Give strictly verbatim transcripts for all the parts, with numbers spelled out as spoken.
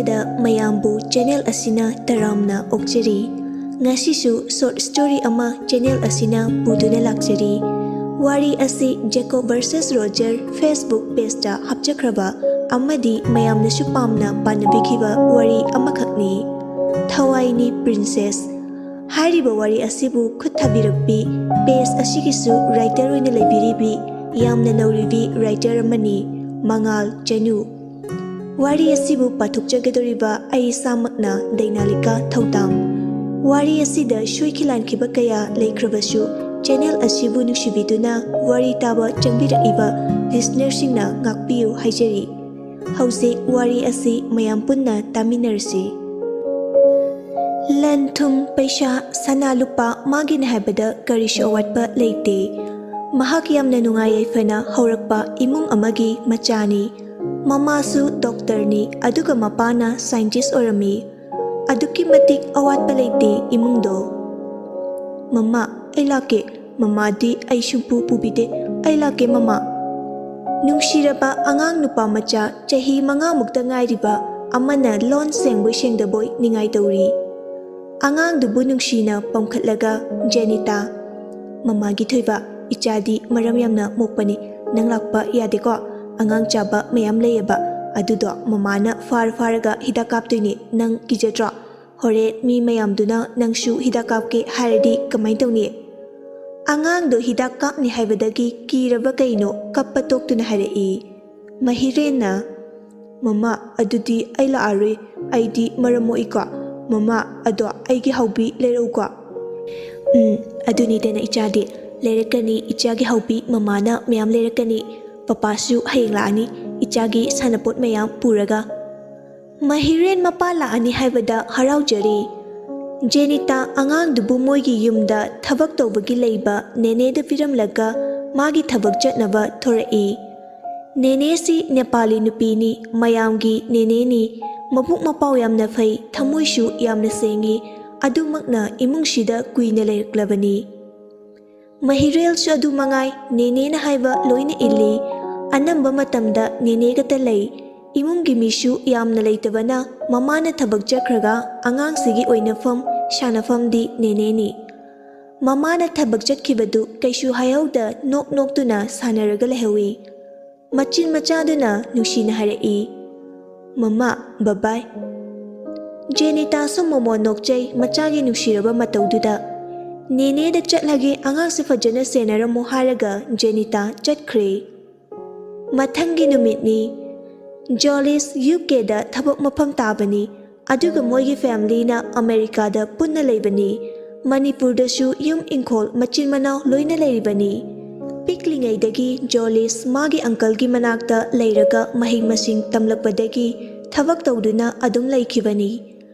ꯗ ꯃꯌꯥꯝꯕꯨ ꯆꯦꯅꯦꯜ ꯑꯁꯤꯅ ꯇꯔꯥꯝꯅ ꯑꯣꯛꯆꯔꯤ꯫ ꯉꯁꯤꯁꯨ ꯁꯣꯔꯠ ꯁ꯭ꯇꯣꯔꯤ ꯑꯃ ꯆꯦꯅꯦꯜ ꯑꯁꯤꯅ ꯄꯨꯗꯨꯅ ꯂꯥꯛꯆꯔꯤ꯫ ꯋꯥꯔꯤ ꯑꯁꯤ ꯖꯦꯀꯣꯕ ꯚꯔꯁꯦꯁ ꯔꯣꯖꯔ ꯐꯦꯁꯕꯨꯛ ꯄꯦꯖꯇ ꯍꯥꯞꯆꯈ꯭ꯔꯕ ꯑꯃꯗꯤ ꯃꯌꯥꯝꯅꯁꯨ ꯄꯥꯝꯅ ꯄꯥꯅꯕꯤꯈꯤꯕ ꯋꯥꯔꯤ ꯑꯃꯈꯛꯅꯤ꯫ ꯊꯋꯥꯏꯅꯤ ꯄ꯭ꯔꯤꯟꯁꯦꯁ꯫ ꯍꯥꯏꯔꯤꯕ ꯋꯥꯔꯤ ꯑꯁꯤꯕꯨ ꯈꯨꯠ ꯊꯥꯕꯤꯔꯛꯄꯤ, ꯄꯦꯖ ꯑꯁꯤꯒꯤꯁꯨ ꯔꯥꯏꯇꯔ ꯑꯣꯏꯅ ꯂꯩꯕꯤꯔꯤꯕꯤ ꯌꯥꯝꯅ ꯅꯧꯔꯤꯕꯤ ꯔꯥꯏꯇꯔ ꯑꯃꯅꯤ, ꯃꯉꯥꯜ ꯆꯅꯨ꯫ ꯋꯥꯔꯤ ꯑꯁꯤꯕꯨ ꯄꯥꯊꯣꯛꯆꯒꯗꯧꯔꯤꯕ ꯑꯩ ꯏꯁꯥꯃꯛꯅ, ꯗꯩꯅꯥꯂꯤꯀꯥ ꯊꯧꯗꯥꯝ꯫ ꯋꯥꯔꯤ ꯑꯁꯤꯗ ꯁꯣꯏꯈꯤ ꯂꯥꯟꯈꯤꯕ ꯀꯌꯥ ꯂꯩꯈ꯭ꯔꯕꯁꯨ, ꯆꯦꯅꯦꯜ ꯑꯁꯤꯕꯨ ꯅꯨꯡꯁꯤꯕꯤꯗꯨꯅ ꯋꯥꯔꯤ ꯇꯥꯕ ꯆꯪꯕꯤꯔꯛꯏꯕ ꯂꯤꯁꯅꯔꯁꯤꯡꯅ ꯉꯥꯛꯄꯤꯌꯨ ꯍꯥꯏꯖꯔꯤ꯫ ꯍꯧꯖꯤꯛ ꯋꯥꯔꯤ ꯑꯁꯤ ꯃꯌꯥꯝ ꯄꯨꯟꯅ ꯇꯥꯃꯤꯟꯅꯔꯁꯤ꯫ ꯂꯟ ꯊꯨꯝ, ꯄꯩꯁꯥ, ꯁꯅꯥ ꯂꯨꯄꯥ ꯃꯥꯒꯤꯅꯤ ꯍꯥꯏꯕꯗ ꯀꯔꯤꯁꯨ ꯑꯋꯥꯠꯄ ꯂꯩꯇꯦ꯫ ꯃꯍꯥꯛ ꯌꯥꯝꯅ ꯅꯨꯡꯉꯥꯏ ꯌꯥꯏꯐꯅ ꯍꯧꯔꯛꯄ ꯏꯃꯨꯡ ꯑꯃꯒꯤ ꯃꯆꯥꯅꯤ꯫ ꯃꯃꯥꯁꯨ ꯗꯣꯛꯇꯔꯅꯤ, ꯑꯗꯨꯒ ꯃꯄꯥꯅ ꯁꯥꯏꯟꯇꯤꯁ ꯑꯣꯏꯔꯝꯃꯤ꯫ ꯑꯗꯨꯛꯀꯤ ꯃꯇꯤꯛ ꯑꯋꯥꯠꯄ ꯂꯩꯇꯦ ꯏꯃꯨꯡꯗꯣ꯫ "ꯃꯃꯥ, ꯑꯩ ꯂꯥꯛꯀꯦ꯫ ꯃꯃꯥꯗꯤ ꯑꯩ ꯁꯨꯡꯄꯨ ꯄꯨꯕꯤꯗꯦ꯫ ꯑꯩ ꯂꯥꯛꯀꯦ, ꯃꯃꯥ꯫" ꯅꯨꯡꯁꯤꯔꯕ ꯑꯉꯥꯡ ꯅꯨꯄꯥ ꯃꯆꯥ ꯆꯍꯤ ꯃꯉꯥꯃꯨꯛꯇ ꯉꯥꯏꯔꯤꯕ ꯑꯃꯅ ꯂꯣꯟ ꯁꯦꯡꯕꯣꯏ ꯁꯦꯡꯗꯕꯣꯏ ꯅꯤꯡꯉꯥꯏ ꯇꯧꯔꯤ꯫ ꯑꯉꯥꯡꯗꯨꯕꯨ ꯅꯨꯡꯁꯤꯅ ꯄꯝꯈꯠꯂꯒ ꯖꯦꯅꯤꯇꯥ, "ꯃꯃꯥꯒꯤ ꯊꯣꯏꯕ, ꯏꯆꯥꯗꯤ ꯃꯔꯝ ꯌꯥꯝꯅ ꯃꯣꯛꯄꯅꯤ꯫ ꯅꯪ ꯂꯥꯛꯄ ꯌꯥꯗꯦꯀꯣ? ꯑꯉꯥꯡ ꯆꯥꯕ ꯃꯌꯥꯝ ꯂꯩꯌꯦꯕ, ꯑꯗꯨꯗꯣ ꯃꯃꯥꯅ ꯐꯥꯔ ꯐꯥꯔꯒ ꯍꯤꯗꯥꯛ ꯀꯥꯞꯇꯣꯏꯅꯤ꯫ ꯅꯪ ꯀꯤꯖꯗ꯭ꯔꯣ? ꯍꯣꯔꯦꯟ ꯃꯤ ꯃꯌꯥꯝꯗꯨꯅ ꯅꯪꯁꯨ ꯍꯤꯗꯥꯛ ꯀꯥꯞꯀꯦ ꯍꯥꯏꯔꯗꯤ ꯀꯃꯥꯏꯅ ꯇꯧꯅꯤ?" ꯑꯉꯥꯡꯗꯣ ꯍꯤꯗꯥꯛ ꯀꯥꯞꯅꯤ ꯍꯥꯏꯕꯗꯒꯤ ꯀꯤꯔꯕ ꯀꯩꯅꯣ ꯀꯞꯄ ꯇꯣꯛꯇꯨꯅ ꯍꯥꯏꯔꯛꯏ꯫ ꯃꯍꯤꯔꯦꯟꯅ, "ꯃꯃꯥ, ꯑꯗꯨꯗꯤ ꯑꯩ ꯂꯥꯛꯑꯔꯣꯏ꯫ ꯑꯩꯗꯤ ꯃꯔꯝ ꯃꯣꯛꯏꯀꯣ꯫ ꯃꯃꯥ, ꯑꯗꯣ ꯑꯩꯒꯤ ꯍꯥꯎꯕꯤ ꯂꯩꯔꯛꯎꯀꯣ꯫" "ꯎꯝ, ꯑꯗꯨꯅꯤꯗꯅ ꯏꯆꯥꯗꯤ꯫ ꯂꯩꯔꯛꯀꯅꯤ, ꯏꯆꯥꯒꯤ ꯍꯥꯎꯕꯤ ꯃꯃꯥꯅ ꯃꯌꯥꯝ ꯂꯩꯔꯛꯀꯅꯤ꯫ ꯄꯄꯥꯁꯨ ꯍꯌꯦꯡ ꯂꯥꯛꯑꯅꯤ, ꯏꯆꯥꯒꯤ ꯁꯥꯟꯅꯄꯣꯠ ꯃꯌꯥꯝ ꯄꯨꯔꯒ꯫" ꯃꯍꯤꯔꯦꯟ ꯃꯄꯥ ꯂꯥꯛꯑꯅꯤ ꯍꯥꯏꯕꯗ ꯍꯔꯥꯎꯖꯔꯤ꯫ ꯖꯦꯅꯤꯇꯥ ꯑꯉꯥꯡꯗꯨꯕꯨ ꯃꯣꯏꯒꯤ ꯌꯨꯝꯗ ꯊꯕꯛ ꯇꯧꯕꯒꯤ ꯂꯩꯕ ꯅꯦꯅꯦꯗ ꯄꯤꯔꯝꯂꯒ ꯃꯥꯒꯤ ꯊꯕꯛ ꯆꯠꯅꯕ ꯊꯣꯔꯛꯏ꯫ ꯅꯦꯅꯦꯁꯤ ꯅꯦꯄꯥꯂꯤ ꯅꯨꯄꯤꯅꯤ, ꯃꯌꯥꯝꯒꯤ ꯅꯦꯅꯦꯅꯤ꯫ ꯃꯕꯨꯛ ꯃꯄꯥꯎ ꯌꯥꯝꯅ ꯐꯩ, ꯊꯃꯣꯏꯁꯨ ꯌꯥꯝꯅ ꯁꯦꯡꯉꯤ꯫ ꯑꯗꯨꯃꯛꯅ ꯏꯃꯨꯡꯁꯤꯗ ꯀꯨꯏꯅ ꯂꯩꯔꯛꯂꯕꯅꯤ꯫ ꯃꯍꯤꯔꯦꯜꯁꯨ ꯑꯗꯨ ꯃꯉꯥꯏ, ꯅꯦꯅꯦꯅ ꯍꯥꯏꯕ ꯂꯣꯏꯅ ꯏꯜꯂꯤ꯫ ꯑꯅꯝꯕ ꯃꯇꯝꯗ ꯅꯦꯅꯦꯒꯇ ꯂꯩ꯫ ꯏꯃꯨꯡꯒꯤ ꯃꯤꯁꯨ ꯌꯥꯝꯅ ꯂꯩꯇꯕꯅ ꯃꯃꯥꯅ ꯊꯕꯛ ꯆꯠꯈ꯭ꯔꯒ ꯑꯉꯥꯡꯁꯤꯒꯤ ꯑꯣꯏꯅꯐꯝ, ꯁꯥꯟꯅꯐꯝꯗꯤ ꯅꯦꯅꯦꯅꯤ꯫ ꯃꯃꯥꯅ ꯊꯕꯛ ꯆꯠꯈꯤꯕꯗꯨ ꯀꯩꯁꯨ ꯍꯥꯏꯍꯧꯗ ꯅꯣꯛ ꯅꯣꯛꯇꯨꯅ ꯁꯥꯟꯅꯔꯒ ꯂꯩꯍꯧꯏ꯫ ꯃꯆꯤꯟ ꯃꯆꯥꯗꯨꯅ ꯅꯨꯡꯁꯤꯅ ꯍꯥꯏꯔꯛꯏ, "ꯃꯃꯥ, ꯕꯕꯥꯏ꯫" ꯖꯦꯅꯤꯇꯥꯁꯨ ꯃꯣꯃꯣꯟ ꯅꯣꯛꯆꯩ ꯃꯆꯥꯒꯤ ꯅꯨꯡꯁꯤꯔꯕ ꯃꯇꯧꯗꯨꯗ꯫ "ꯅꯦꯅꯦꯗ ꯆꯠꯂꯒꯦ, ꯑꯉꯥꯡꯁꯦ ꯐꯖꯅ ꯁꯦꯟꯅꯔꯝꯃꯣ," ꯍꯥꯏꯔꯒ ꯖꯦꯅꯤꯇꯥ ꯆꯠꯈ꯭ꯔꯦ꯫ ꯃꯊꯪꯒꯤ ꯅꯨꯃꯤꯠꯅꯤ꯫ ꯖꯣꯂꯤꯁ ꯌꯨ ꯀꯦꯗ ꯊꯕꯛ ꯃꯐꯝ ꯇꯥꯕꯅꯤ, ꯑꯗꯨꯒ ꯃꯣꯏꯒꯤ ꯐꯦꯃꯤꯂꯤꯅ ꯑꯃꯦꯔꯤꯀꯥꯗ ꯄꯨꯟꯅ ꯂꯩꯕꯅꯤ꯫ ꯃꯅꯤꯄꯨꯔꯗꯁꯨ ꯌꯨꯝ ꯏꯪꯈꯣꯜ ꯃꯆꯤꯟ ꯃꯅꯥꯎ ꯂꯣꯏꯅ ꯂꯩꯔꯤꯕꯅꯤ꯫ ꯄꯤꯛꯂꯤꯉꯩꯗꯒꯤ ꯖꯣꯂꯤꯁ ꯃꯥꯒꯤ ꯑꯪꯀꯜꯒꯤ ꯃꯅꯥꯛꯇ ꯂꯩꯔꯒ ꯃꯍꯩ ꯃꯁꯤꯡ ꯇꯝꯂꯛꯄꯗꯒꯤ ꯊꯕꯛ ꯇꯧꯗꯨꯅ ꯑꯗꯨꯝ ꯂꯩꯈꯤꯕꯅꯤ꯫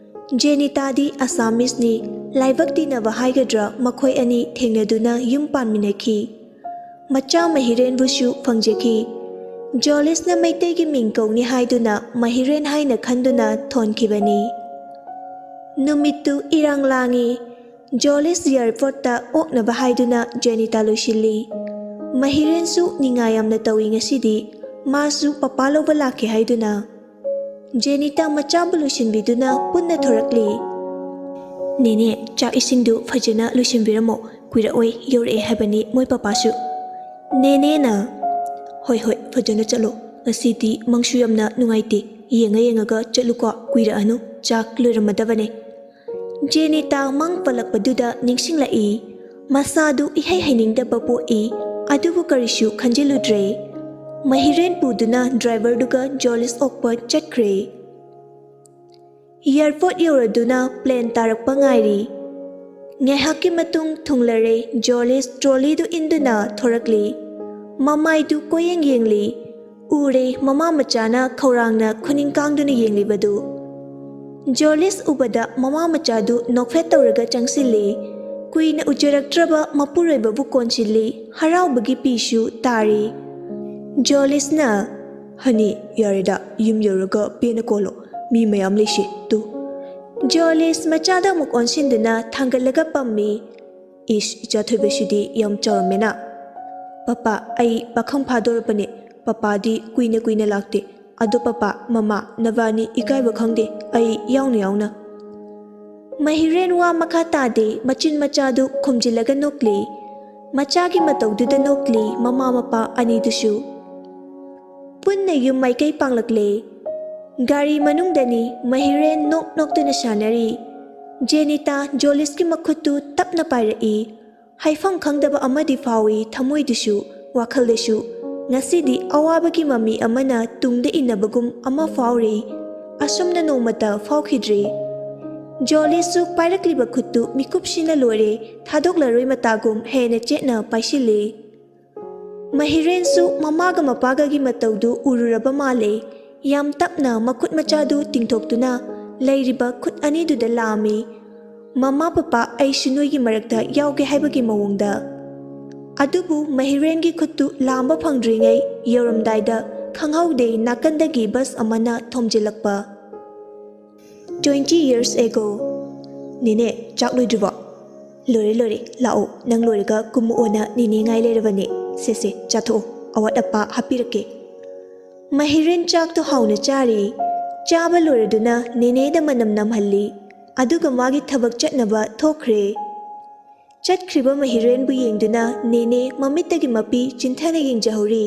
ꯖꯦꯅꯤꯇꯥꯗꯤ ꯑꯁꯥꯃꯤꯁꯅꯤ꯫ ꯂꯥꯏꯕꯛ ꯇꯤꯟꯅꯕ ꯍꯥꯏꯒꯗ꯭ꯔꯥ, ꯃꯈꯣꯏ ꯑꯅꯤ ꯊꯦꯡꯅꯗꯨꯅ ꯌꯨꯝ ꯄꯥꯟꯃꯤꯟꯅꯈꯤ꯫ ꯃꯆꯥ ꯃꯍꯤꯔꯦꯟꯕꯨꯁꯨ ꯐꯪꯖꯈꯤ꯫ ꯖꯣꯂꯤꯁꯅ ꯃꯩꯇꯩꯒꯤ ꯃꯤꯡ ꯀꯧꯅꯤ ꯍꯥꯏꯗꯨꯅ ꯃꯍꯤꯔꯦꯟ ꯍꯥꯏꯅ ꯈꯟꯗꯨꯅ ꯊꯣꯟꯈꯤꯕꯅꯤ꯫ ꯅꯨꯃꯤꯠꯇꯨ ꯏꯔꯥꯡ ꯂꯥꯡꯏ꯫ ꯖꯣꯂꯤꯁ ꯑꯦꯌꯥꯔꯄꯣꯔꯠꯇ ꯑꯣꯛꯅꯕ ꯍꯥꯏꯗꯨꯅ ꯖꯦꯅꯤꯇꯥ ꯂꯣꯏꯁꯤꯜꯂꯤ꯫ ꯃꯍꯤꯔꯦꯟꯁꯨ ꯅꯤꯡꯉꯥꯏ ꯌꯥꯝꯅ ꯇꯧꯏ ꯉꯁꯤꯗꯤ꯫ ꯃꯥꯁꯨ ꯄꯄꯥ ꯂꯧꯕ ꯂꯥꯛꯀꯦ ꯍꯥꯏꯗꯨꯅ꯫ ꯖꯦꯅꯤꯇꯥ ꯃꯆꯥꯕꯨ ꯂꯣꯏꯁꯤꯟꯕꯤꯗꯨꯅ ꯄꯨꯟꯅ ꯊꯣꯔꯛꯂꯤ꯫ "ꯅꯦꯅꯦ, ꯆꯥꯛ ꯏꯁꯤꯡꯗꯨ ꯐꯖꯅ ꯂꯣꯏꯁꯤꯟꯕꯤꯔꯝꯃꯣ꯫ ꯀꯨꯏꯔꯛꯑꯣꯏ, ꯌꯧꯔꯛꯑꯦ ꯍꯥꯏꯕꯅꯤ ꯃꯣꯏ ꯄꯄꯥꯁꯨ꯫" ꯅꯦꯅꯦꯅ, "ꯍꯣꯏ, ꯍꯣꯏ, ꯐꯖꯅ ꯆꯠꯂꯣ꯫ ꯉꯁꯤꯗꯤ ꯃꯪꯁꯨ ꯌꯥꯝꯅ ꯅꯨꯡꯉꯥꯏꯇꯦ꯫ ꯌꯦꯡꯉ ꯌꯦꯡꯉꯒ ꯆꯠꯂꯨꯀꯣ, ꯀꯨꯏꯔꯛꯑꯅꯨ, ꯆꯥꯛ ꯂꯣꯏꯔꯝꯃꯗꯕꯅꯦ꯫" ꯖꯦꯅꯤꯇꯥ ꯃꯪ ꯄꯜꯂꯛꯄꯗꯨꯗ ꯅꯤꯡꯁꯤꯡꯂꯛꯏ꯫ ꯃꯁꯥꯗꯨ ꯏꯍꯩ ꯍꯩꯅꯤꯡꯗꯕ ꯄꯣꯛꯏ, ꯑꯗꯨꯕꯨ ꯀꯔꯤꯁꯨ ꯈꯟꯖꯤꯜꯂꯨꯗ꯭ꯔꯦ꯫ ꯃꯍꯤꯔꯦꯟ ꯄꯨꯗꯨꯅ ꯗ꯭ꯔꯥꯏꯚꯔꯗꯨꯒ ꯖꯣꯂꯤꯁ ꯑꯣꯛꯄ ꯆꯠꯈ꯭ꯔꯦ꯫ ꯑꯦꯌꯥꯔꯄꯣꯔꯠ ꯌꯧꯔꯗꯨꯅ ꯄ꯭ꯂꯦꯟ ꯇꯥꯔꯛꯄ ꯉꯥꯏꯔꯤ꯫ ꯉꯥꯏꯍꯥꯛꯀꯤ ꯃꯇꯨꯡ ꯊꯨꯡꯂꯔꯦ꯫ ꯖꯣꯂꯤꯁ ꯇ꯭ꯔꯣꯂꯤꯗꯨ ꯏꯟꯗꯨꯅ ꯊꯣꯔꯛꯂꯤ꯫ ꯃꯃꯥꯏꯗꯨ ꯀꯣꯏꯌꯦꯡ ꯌꯦꯡꯂꯤ꯫ ꯎꯔꯦ, ꯃꯃꯥ ꯃꯆꯥꯅ ꯈꯧꯔꯥꯡꯅ ꯈꯨꯅꯤꯡ ꯀꯥꯡꯗꯨꯅ ꯌꯦꯡꯂꯤꯕꯗꯨ꯫ ꯖꯣꯂꯤꯁ ꯎꯕꯗ ꯃꯃꯥ ꯃꯆꯥꯗꯨ ꯅꯣꯛꯐꯦꯠ ꯇꯧꯔꯒ ꯆꯪꯁꯤꯜꯂꯤ꯫ ꯀꯨꯏꯅ ꯎꯖꯔꯛꯇ꯭ꯔꯕ ꯃꯄꯨꯔꯣꯏꯕꯕꯨ ꯀꯣꯟꯁꯤꯜꯂꯤ꯫ ꯍꯔꯥꯎꯕꯒꯤ ꯄꯤꯁꯨ ꯇꯥꯔꯤ꯫ ꯖꯣꯂꯤꯁꯅ, "ꯍꯅꯤ, ꯌꯥꯔꯦꯗ, ꯌꯨꯝ ꯌꯧꯔꯒ ꯄꯦꯟꯅ ꯀꯣꯜꯂꯣ꯫ ꯃꯤ ꯃꯌꯥꯝ ꯂꯩꯁꯤ, ꯇꯨ꯫" ꯖꯣꯂꯤꯁ ꯃꯆꯥꯗ ꯑꯃꯨꯛ ꯑꯣꯟꯁꯤꯟꯗꯨꯅ ꯊꯥꯡꯒꯠꯂꯒ ꯄꯝꯃꯤ꯫ "ꯏꯁ, ꯏꯆꯥ ꯊꯣꯏꯕꯁꯤꯗꯤ ꯌꯥꯝ ꯆꯥꯎꯔꯝꯃꯦꯅ꯫ ꯄꯄꯥ, ꯑꯩ ꯄꯥꯈꯪ ꯐꯥꯗꯣꯔꯕꯅꯦ꯫ ꯄꯄꯥꯗꯤ ꯀꯨꯏꯅ ꯀꯨꯏꯅ ꯂꯥꯛꯇꯦ꯫ "ꯑꯗꯣ ꯄꯄꯥ, ꯃꯃꯥ, ꯅꯕꯥꯅꯤ ꯏꯀꯥꯏꯕ ꯈꯪꯗꯦ, ꯑꯩ ꯌꯥꯎꯅ ꯌꯥꯎꯅ꯫" ꯃꯍꯤꯔꯦꯟ ꯋꯥ ꯃꯈꯥ ꯇꯥꯗꯦ, ꯃꯆꯤꯟ ꯃꯆꯥꯗꯨ ꯈꯨꯝꯖꯤꯜꯂꯒ ꯅꯣꯛꯂꯤ꯫ ꯃꯆꯥꯒꯤ ꯃꯇꯧꯗꯨꯗ ꯅꯣꯛꯂꯤ ꯃꯃꯥ ꯃꯄꯥ ꯑꯅꯤꯗꯨꯁꯨ꯫ ꯄꯨꯟꯅ ꯌꯨꯝ ꯃꯥꯏꯀꯩ ꯄꯥꯡꯂꯛꯂꯦ꯫ ꯒꯥꯔꯤ ꯃꯅꯨꯡꯗꯅꯤ ꯃꯍꯤꯔꯦꯟ ꯅꯣꯛ ꯅꯣꯛꯇꯨꯅ ꯁꯥꯟꯅꯔꯤ꯫ ꯖꯦꯅꯤꯇꯥ ꯖꯣꯂꯤꯁꯀꯤ ꯃꯈꯨꯠꯇꯨ ꯇꯞꯅ ꯄꯥꯏꯔꯛꯏ꯫ ꯍꯥꯏꯐꯝ ꯈꯪꯗꯕ ꯑꯃꯗꯤ ꯐꯥꯎꯏ ꯊꯃꯣꯏꯗꯨꯁꯨ, ꯋꯥꯈꯜꯗꯁꯨ꯫ ꯉꯁꯤꯗꯤ ꯑꯋꯥꯕꯒꯤ ꯃꯃꯤ ꯑꯃꯅ ꯇꯨꯡꯗ ꯏꯟꯅꯕꯒꯨꯝ ꯑꯃ ꯐꯥꯎꯔꯤ꯫ ꯑꯁꯨꯝꯅ ꯅꯣꯡꯃꯇ ꯐꯥꯎꯈꯤꯗ꯭ꯔꯤ꯫ ꯖꯣꯂꯤꯁꯁꯨ ꯄꯥꯏꯔꯛꯂꯤꯕ ꯈꯨꯠꯇꯨ ꯃꯤꯀꯨꯞꯁꯤꯅ ꯂꯣꯏꯔꯦ, ꯊꯥꯗꯣꯛꯂꯔꯣꯏ ꯃꯇꯥꯒꯨꯝ ꯍꯦꯟꯅ ꯆꯦꯠꯅ ꯄꯥꯏꯁꯤꯜꯂꯤ꯫ ꯃꯍꯤꯔꯦꯟꯁꯨ ꯃꯃꯥꯒ ꯃꯄꯥꯒꯒꯤ ꯃꯇꯧꯗꯨ ꯎꯔꯨꯔꯕ ꯃꯥꯜꯂꯦ꯫ ꯌꯥꯝ ꯇꯞꯅ ꯃꯈꯨꯠ ꯃꯆꯥꯗꯨ ꯇꯤꯡꯊꯣꯛꯇꯨꯅ ꯂꯩꯔꯤꯕ ꯈꯨꯠ ꯑꯅꯤꯗꯨꯗ ꯂꯥꯝꯃꯤ꯫ "ꯃꯃꯥ, ꯄꯄꯥ, ꯑꯩꯁꯨ ꯅꯣꯏꯒꯤ ꯃꯔꯛꯇ ꯌꯥꯎꯒꯦ" ꯍꯥꯏꯕꯒꯤ ꯃꯑꯣꯡꯗ꯫ ꯑꯗꯨꯕꯨ ꯃꯍꯤꯔꯦꯟꯒꯤ ꯈꯨꯠꯇꯨ ꯂꯥꯝꯕ ꯐꯪꯗ꯭ꯔꯤꯉꯩ ꯌꯧꯔꯝꯗꯥꯏꯗ ꯈꯪꯍꯧꯗꯦ ꯅꯥꯀꯟꯗꯒꯤ ꯕꯁ ꯑꯃꯅ ꯊꯣꯝꯖꯤꯜꯂꯛꯄ꯫ Twenty years ago꯫ "ꯅꯦꯅꯦ, ꯆꯥꯛ ꯂꯣꯏꯗ꯭ꯔꯤꯕꯣ?" "ꯂꯣꯏꯔꯦ, ꯂꯣꯏꯔꯦ꯫ ꯂꯥꯛꯑꯣ, ꯅꯪ ꯂꯣꯏꯔꯒ ꯀꯨꯝꯃꯛꯑꯣꯅ ꯅꯦꯅꯦ ꯉꯥꯏ ꯂꯩꯔꯕꯅꯦ꯫ ꯁꯦ, ꯁꯦ, ꯆꯥꯊꯣꯛꯑꯣ꯫ ꯑꯋꯥꯠ ꯑꯄꯥ ꯍꯥꯞꯄꯤꯔꯛꯀꯦ꯫" ꯃꯍꯤꯔꯦꯟ ꯆꯥꯛꯇꯨ ꯍꯥꯎꯅ ꯆꯥꯔꯤ꯫ ꯆꯥꯕ ꯂꯣꯏꯔꯗꯨꯅ ꯅꯦꯅꯦꯗ ꯃꯅꯝ ꯅꯝꯍꯜꯂꯤ꯫ ꯑꯗꯨꯒ ꯃꯥꯒꯤ ꯊꯕꯛ ꯆꯠꯅꯕ ꯊꯣꯛꯈ꯭ꯔꯦ꯫ ꯆꯠꯈ꯭ꯔꯤꯕ ꯃꯍꯤꯔꯦꯟꯕꯨ ꯌꯦꯡꯗꯨꯅ ꯅꯦꯅꯦ ꯃꯃꯤꯠꯇꯒꯤ ꯃꯄꯤ ꯆꯤꯟꯊꯅ ꯌꯦꯡꯖꯍꯧꯔꯤ꯫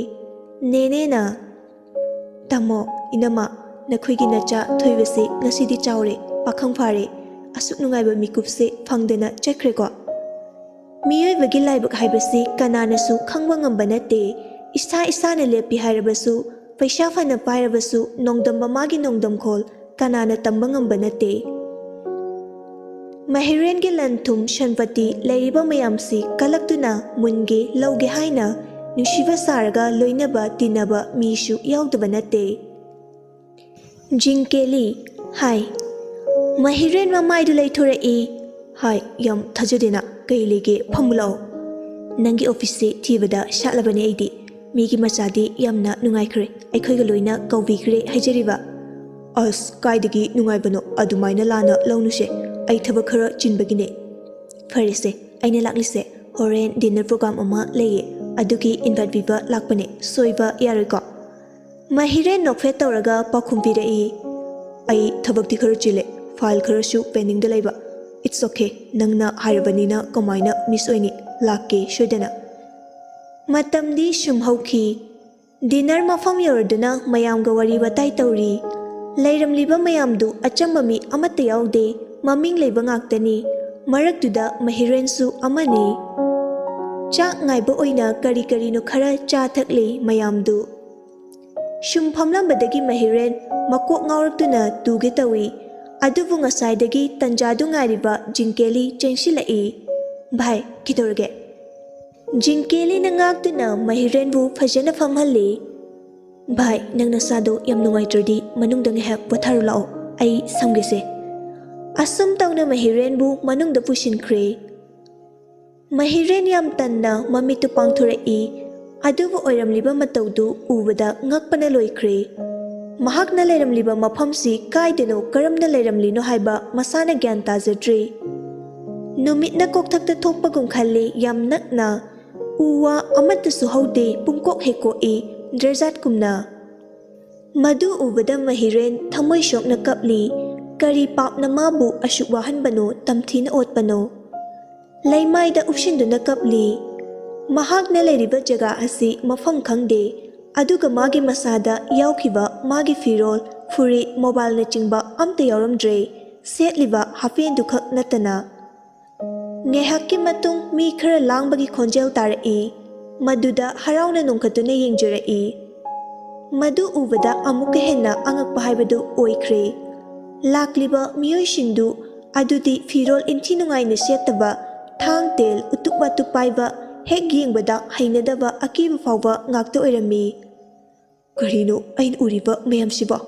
ꯅꯦꯅꯦꯅ, "ꯇꯥꯃꯣ, ꯏꯅꯝꯃ, ꯅꯈꯣꯏꯒꯤ ꯅꯆꯥ ꯊꯣꯏꯕꯁꯤ ꯉꯁꯤꯗꯤ ꯆꯥꯎꯔꯦ, ꯄꯥꯈꯪ ꯐꯥꯔꯦ꯫ ꯑꯁꯨꯛ ꯅꯨꯡꯉꯥꯏꯕ ꯃꯤꯀꯨꯞꯁꯦ ꯐꯪꯗꯅ ꯆꯠꯈ꯭ꯔꯦꯀꯣ꯫" ꯃꯤꯑꯣꯏꯕꯒꯤ ꯂꯥꯏꯕꯛ ꯍꯥꯏꯕꯁꯤ ꯀꯅꯥꯅꯁꯨ ꯈꯪꯕ ꯉꯝꯕ ꯅꯠꯇꯦ꯫ ꯏꯁꯥ ꯏꯁꯥꯅ ꯂꯦꯞꯄꯤ ꯍꯥꯏꯔꯕꯁꯨ, ꯄꯩꯁꯥ ꯐꯅ ꯄꯥꯏꯔꯕꯁꯨ, ꯅꯣꯡꯗꯝꯕ ꯃꯥꯒꯤ ꯅꯣꯡꯗꯝꯈꯣꯜ ꯀꯅꯥꯅ ꯇꯝꯕ ꯉꯝꯕ ꯅꯠꯇꯦ꯫ ꯃꯍꯤꯔꯦꯟꯒꯤ ꯂꯟ ꯊꯨꯝ ꯁꯟꯄꯇꯤ ꯂꯩꯔꯤꯕ ꯃꯌꯥꯝꯁꯤ ꯀꯜꯂꯛꯇꯨꯅ ꯃꯨꯟꯒꯦ ꯂꯧꯒꯦ ꯍꯥꯏꯅ ꯅꯨꯡꯁꯤꯕ ꯁꯥꯔꯒ ꯂꯣꯏꯅꯕ ꯇꯤꯟꯅꯕ ꯃꯤꯁꯨ ꯌꯥꯎꯗꯕ ꯅꯠꯇꯦ꯫ "ꯖꯤꯡ ꯀꯦꯂꯤ, ꯍꯥꯏ꯫" ꯃꯍꯤꯔꯦꯟ ꯃꯃꯥꯏꯗꯨ ꯂꯩꯊꯣꯔꯛꯏ꯫ "ꯍꯥꯏ, ꯌꯥꯝ ꯊꯥꯖꯗꯦꯅ꯫ ꯀꯩ ꯂꯩꯒꯦ? ꯐꯝꯃꯨ ꯂꯥꯛꯑꯣ꯫ ꯅꯪꯒꯤ ꯑꯣꯐꯤꯁꯁꯦ ꯊꯤꯕꯗ ꯁꯥꯠꯂꯕꯅꯦ ꯑꯩꯗꯤ꯫ ꯃꯤꯒꯤ ꯃꯆꯥꯗꯤ ꯌꯥꯝꯅ ꯅꯨꯡꯉꯥꯏꯈ꯭ꯔꯦ, ꯑꯩꯈꯣꯏꯒ ꯂꯣꯏꯅ ꯀꯧꯕꯤꯈ꯭ꯔꯦ ꯍꯥꯏꯖꯔꯤꯕ꯫" "ꯑꯁ, ꯀꯥꯏꯗꯒꯤ ꯅꯨꯡꯉꯥꯏꯕꯅꯣ? ꯑꯗꯨꯃꯥꯏꯅ ꯂꯥꯟꯅ ꯂꯧꯅꯨꯁꯦ꯫ ꯑꯩ ꯊꯕꯛ ꯈꯔ ꯆꯤꯟꯕꯒꯤꯅꯦ꯫" "ꯐꯔꯦꯁꯦ, ꯑꯩꯅ ꯂꯥꯛꯂꯤꯁꯦ ꯍꯣꯔꯦꯟ ꯗꯤꯟꯅꯔ ꯄ꯭ꯔꯣꯒ꯭ꯔꯥꯝ ꯑꯃ ꯂꯩꯌꯦ, ꯑꯗꯨꯒꯤ ꯏꯟꯚꯥꯏꯠ ꯄꯤꯕ ꯂꯥꯛꯄꯅꯦ꯫ ꯁꯣꯏꯕ ꯌꯥꯔꯣꯏꯀꯣ?" ꯃꯍꯤꯔꯦꯟ ꯅꯣꯛꯐꯦꯠ ꯇꯧꯔꯒ ꯄꯥꯎꯈꯨꯝ ꯄꯤꯔꯛꯏ, "ꯑꯩ ꯊꯕꯛꯇꯤ ꯈꯔ ꯆꯤꯜꯂꯦ, ꯐꯥꯏꯜ ꯈꯔꯁꯨ ꯄꯦꯟꯗꯤꯡꯗ ꯂꯩꯕ꯫ It's okay, ꯅꯪꯅ ꯍꯥꯏꯔꯕꯅꯤꯅ ꯀꯃꯥꯏꯅ ꯃꯤꯁ ꯑꯣꯏꯅꯤ? ꯂꯥꯛꯀꯦ ꯁꯣꯏꯗꯅ"꯫ ꯃꯇꯝꯗꯤ ꯁꯨꯝ ꯍꯧꯈꯤ꯫ ꯗꯤꯅꯔ ꯃꯐꯝ ꯌꯧꯔꯗꯨꯅ ꯃꯌꯥꯝꯒ ꯋꯥꯔꯤ ꯋꯥꯇꯥꯏ ꯇꯧꯔꯤ꯫ ꯂꯩꯔꯝꯂꯤꯕ ꯃꯌꯥꯝꯗꯨ ꯑꯆꯝꯕ ꯃꯤ ꯑꯃꯠꯇ ꯌꯥꯎꯗꯦ, ꯃꯃꯤꯡ ꯂꯩꯕ ꯉꯥꯛꯇꯅꯤ꯫ ꯃꯔꯛꯇꯨꯗ ꯃꯍꯤꯔꯦꯟꯁꯨ ꯑꯃꯅꯤ꯫ ꯆꯥꯛ ꯉꯥꯏꯕ ꯑꯣꯏꯅ ꯀꯔꯤ ꯀꯔꯤꯅꯣ ꯈꯔ ꯆꯥ ꯊꯛꯂꯤ ꯃꯌꯥꯝꯗꯨ꯫ ꯁꯨꯝ ꯐꯝꯂꯝꯕꯗꯒꯤ ꯃꯍꯤꯔꯦꯟ ꯃꯀꯣꯛ ꯉꯥꯎꯔꯛꯇꯨꯅ ꯇꯨꯒꯦ ꯇꯧꯏ꯫ ꯑꯗꯨꯕꯨ ꯉꯁꯥꯏꯗꯒꯤ ꯇꯟꯖꯥꯗꯨ ꯉꯥꯏꯔꯤꯕ ꯖꯤꯡꯀꯦꯂꯤ ꯆꯦꯟꯁꯤꯜꯂꯛꯏ꯫ "ꯚꯥꯏ, ꯀꯩꯗꯧꯔꯒꯦ?" ꯖꯤꯡꯀꯦꯂꯤꯅ ꯉꯥꯛꯇꯨꯅ ꯃꯍꯤꯔꯦꯟꯕꯨ ꯐꯖꯅ ꯐꯝꯍꯜꯂꯤ꯫ "ꯚꯥꯏ, ꯅꯪ ꯅꯁꯥꯗꯣ ꯌꯥꯝ ꯅꯨꯡꯉꯥꯏꯇ꯭ꯔꯗꯤ ꯃꯅꯨꯡꯗ ꯉꯥꯏꯍꯥꯛ ꯄꯣꯊꯥꯔꯨ ꯂꯥꯛꯑꯣ, ꯑꯩ ꯁꯝꯒꯦꯁꯦ"꯫ ꯑꯁꯨꯝ ꯇꯧꯅ ꯃꯍꯤꯔꯦꯟꯕꯨ ꯃꯅꯨꯡꯗ ꯄꯨꯁꯤꯟꯈ꯭ꯔꯦ꯫ ꯃꯍꯤꯔꯦꯟ ꯌꯥꯝ ꯇꯟꯅ ꯃꯃꯤꯠꯇꯨ ꯄꯥꯡꯊꯣꯔꯛꯏ꯫ ꯑꯗꯨꯕꯨ ꯑꯣꯏꯔꯝꯂꯤꯕ ꯃꯇꯧꯗꯨ ꯎꯕꯗ ꯉꯛꯄꯅ ꯂꯣꯏꯈ꯭ꯔꯦ꯫ ꯃꯍꯥꯛꯅ ꯂꯩꯔꯝꯂꯤꯕ ꯃꯐꯝꯁꯤ ꯀꯥꯏꯗꯅꯣ, ꯀꯔꯝꯅ ꯂꯩꯔꯝꯂꯤꯅꯣ ꯍꯥꯏꯕ ꯃꯁꯥꯅ ꯒ꯭ꯌꯥꯟ ꯇꯥꯖꯗ꯭ꯔꯦ꯫ ꯅꯨꯃꯤꯠꯅ ꯀꯣꯛꯊꯛꯇ ꯊꯣꯛꯄꯒꯨꯝ ꯈꯜꯂꯤ, ꯌꯥꯝ ꯅꯛꯅ꯫ ꯎ ꯋꯥ ꯑꯃꯠꯇꯁꯨ ꯍꯧꯗꯦ, ꯄꯨꯡꯀꯣꯛ ꯍꯦꯛ ꯀꯣꯛꯏ, ꯗ꯭ꯔꯦꯖꯥꯠꯀꯨꯝꯅ꯫ ꯃꯗꯨ ꯎꯕꯗ ꯃꯍꯤꯔꯦꯟ ꯊꯃꯣꯏ ꯁꯣꯛꯅ ꯀꯞꯂꯤ꯫ ꯀꯔꯤ ꯄꯥꯞꯅ ꯃꯥꯕꯨ ꯑꯁꯨꯛ ꯋꯥꯍꯟꯕꯅꯣ, ꯇꯝꯊꯤꯅ ꯑꯣꯠꯄꯅꯣ? ꯂꯩꯃꯥꯏꯗ ꯎꯞꯁꯤꯟꯗꯨꯅ ꯀꯞꯂꯤ꯫ ꯃꯍꯥꯛꯅ ꯂꯩꯔꯤꯕ ꯖꯒꯥ ꯑꯁꯤ ꯃꯐꯝ ꯈꯪꯗꯦ, ꯑꯗꯨꯒ ꯃꯥꯒꯤ ꯃꯁꯥꯗ ꯌꯥꯎꯈꯤꯕ ꯃꯥꯒꯤ ꯐꯤꯔꯣꯜ, ꯐꯨꯔꯤꯠ, ꯃꯣꯕꯥꯏꯜꯅꯆꯤꯡꯕ ꯑꯝꯇ ꯌꯥꯎꯔꯝꯗ꯭ꯔꯦ, ꯁꯦꯠꯂꯤꯕ ꯍꯥꯐꯦꯟꯗꯨꯈꯛ ꯅꯠꯇꯅ꯫ ꯉꯥꯏꯍꯥꯛꯀꯤ ꯃꯇꯨꯡ ꯃꯤ ꯈꯔ ꯂꯥꯡꯕꯒꯤ ꯈꯣꯟꯖꯦꯜ ꯇꯥꯔꯛꯏ꯫ ꯃꯗꯨꯗ ꯍꯔꯥꯎꯅ ꯅꯣꯡꯈꯠꯇꯨꯅ ꯌꯦꯡꯖꯔꯛꯏ꯫ ꯃꯗꯨ ꯎꯕꯗ ꯑꯃꯨꯛꯀ ꯍꯦꯟꯅ ꯑꯉꯛꯄ ꯍꯥꯏꯕꯗꯨ ꯑꯣꯏꯈ꯭ꯔꯦ꯫ ꯂꯥꯛꯂꯤꯕ ꯃꯤꯑꯣꯏꯁꯤꯡꯗꯨ ꯑꯗꯨꯗꯤ ꯐꯤꯔꯣꯜ ꯏꯟꯊꯤ ꯅꯨꯡꯉꯥꯏꯅ ꯁꯦꯠꯇꯕ, ꯊꯥꯡ ꯇꯦꯜ ꯎꯇꯨꯞ ꯋꯥꯇꯨꯞ ꯄꯥꯏꯕ, ꯍꯦꯛ ꯌꯦꯡꯕꯗ ꯍꯩꯅꯗꯕ ꯑꯀꯤꯕ ꯐꯥꯎꯕ ꯉꯥꯛꯇ ꯑꯣꯏꯔꯝꯃꯤ꯫ "ꯀꯔꯤꯅꯣ ꯑꯩꯅ ꯎꯔꯤꯕ ꯃꯌꯥꯝꯁꯤꯕꯣ?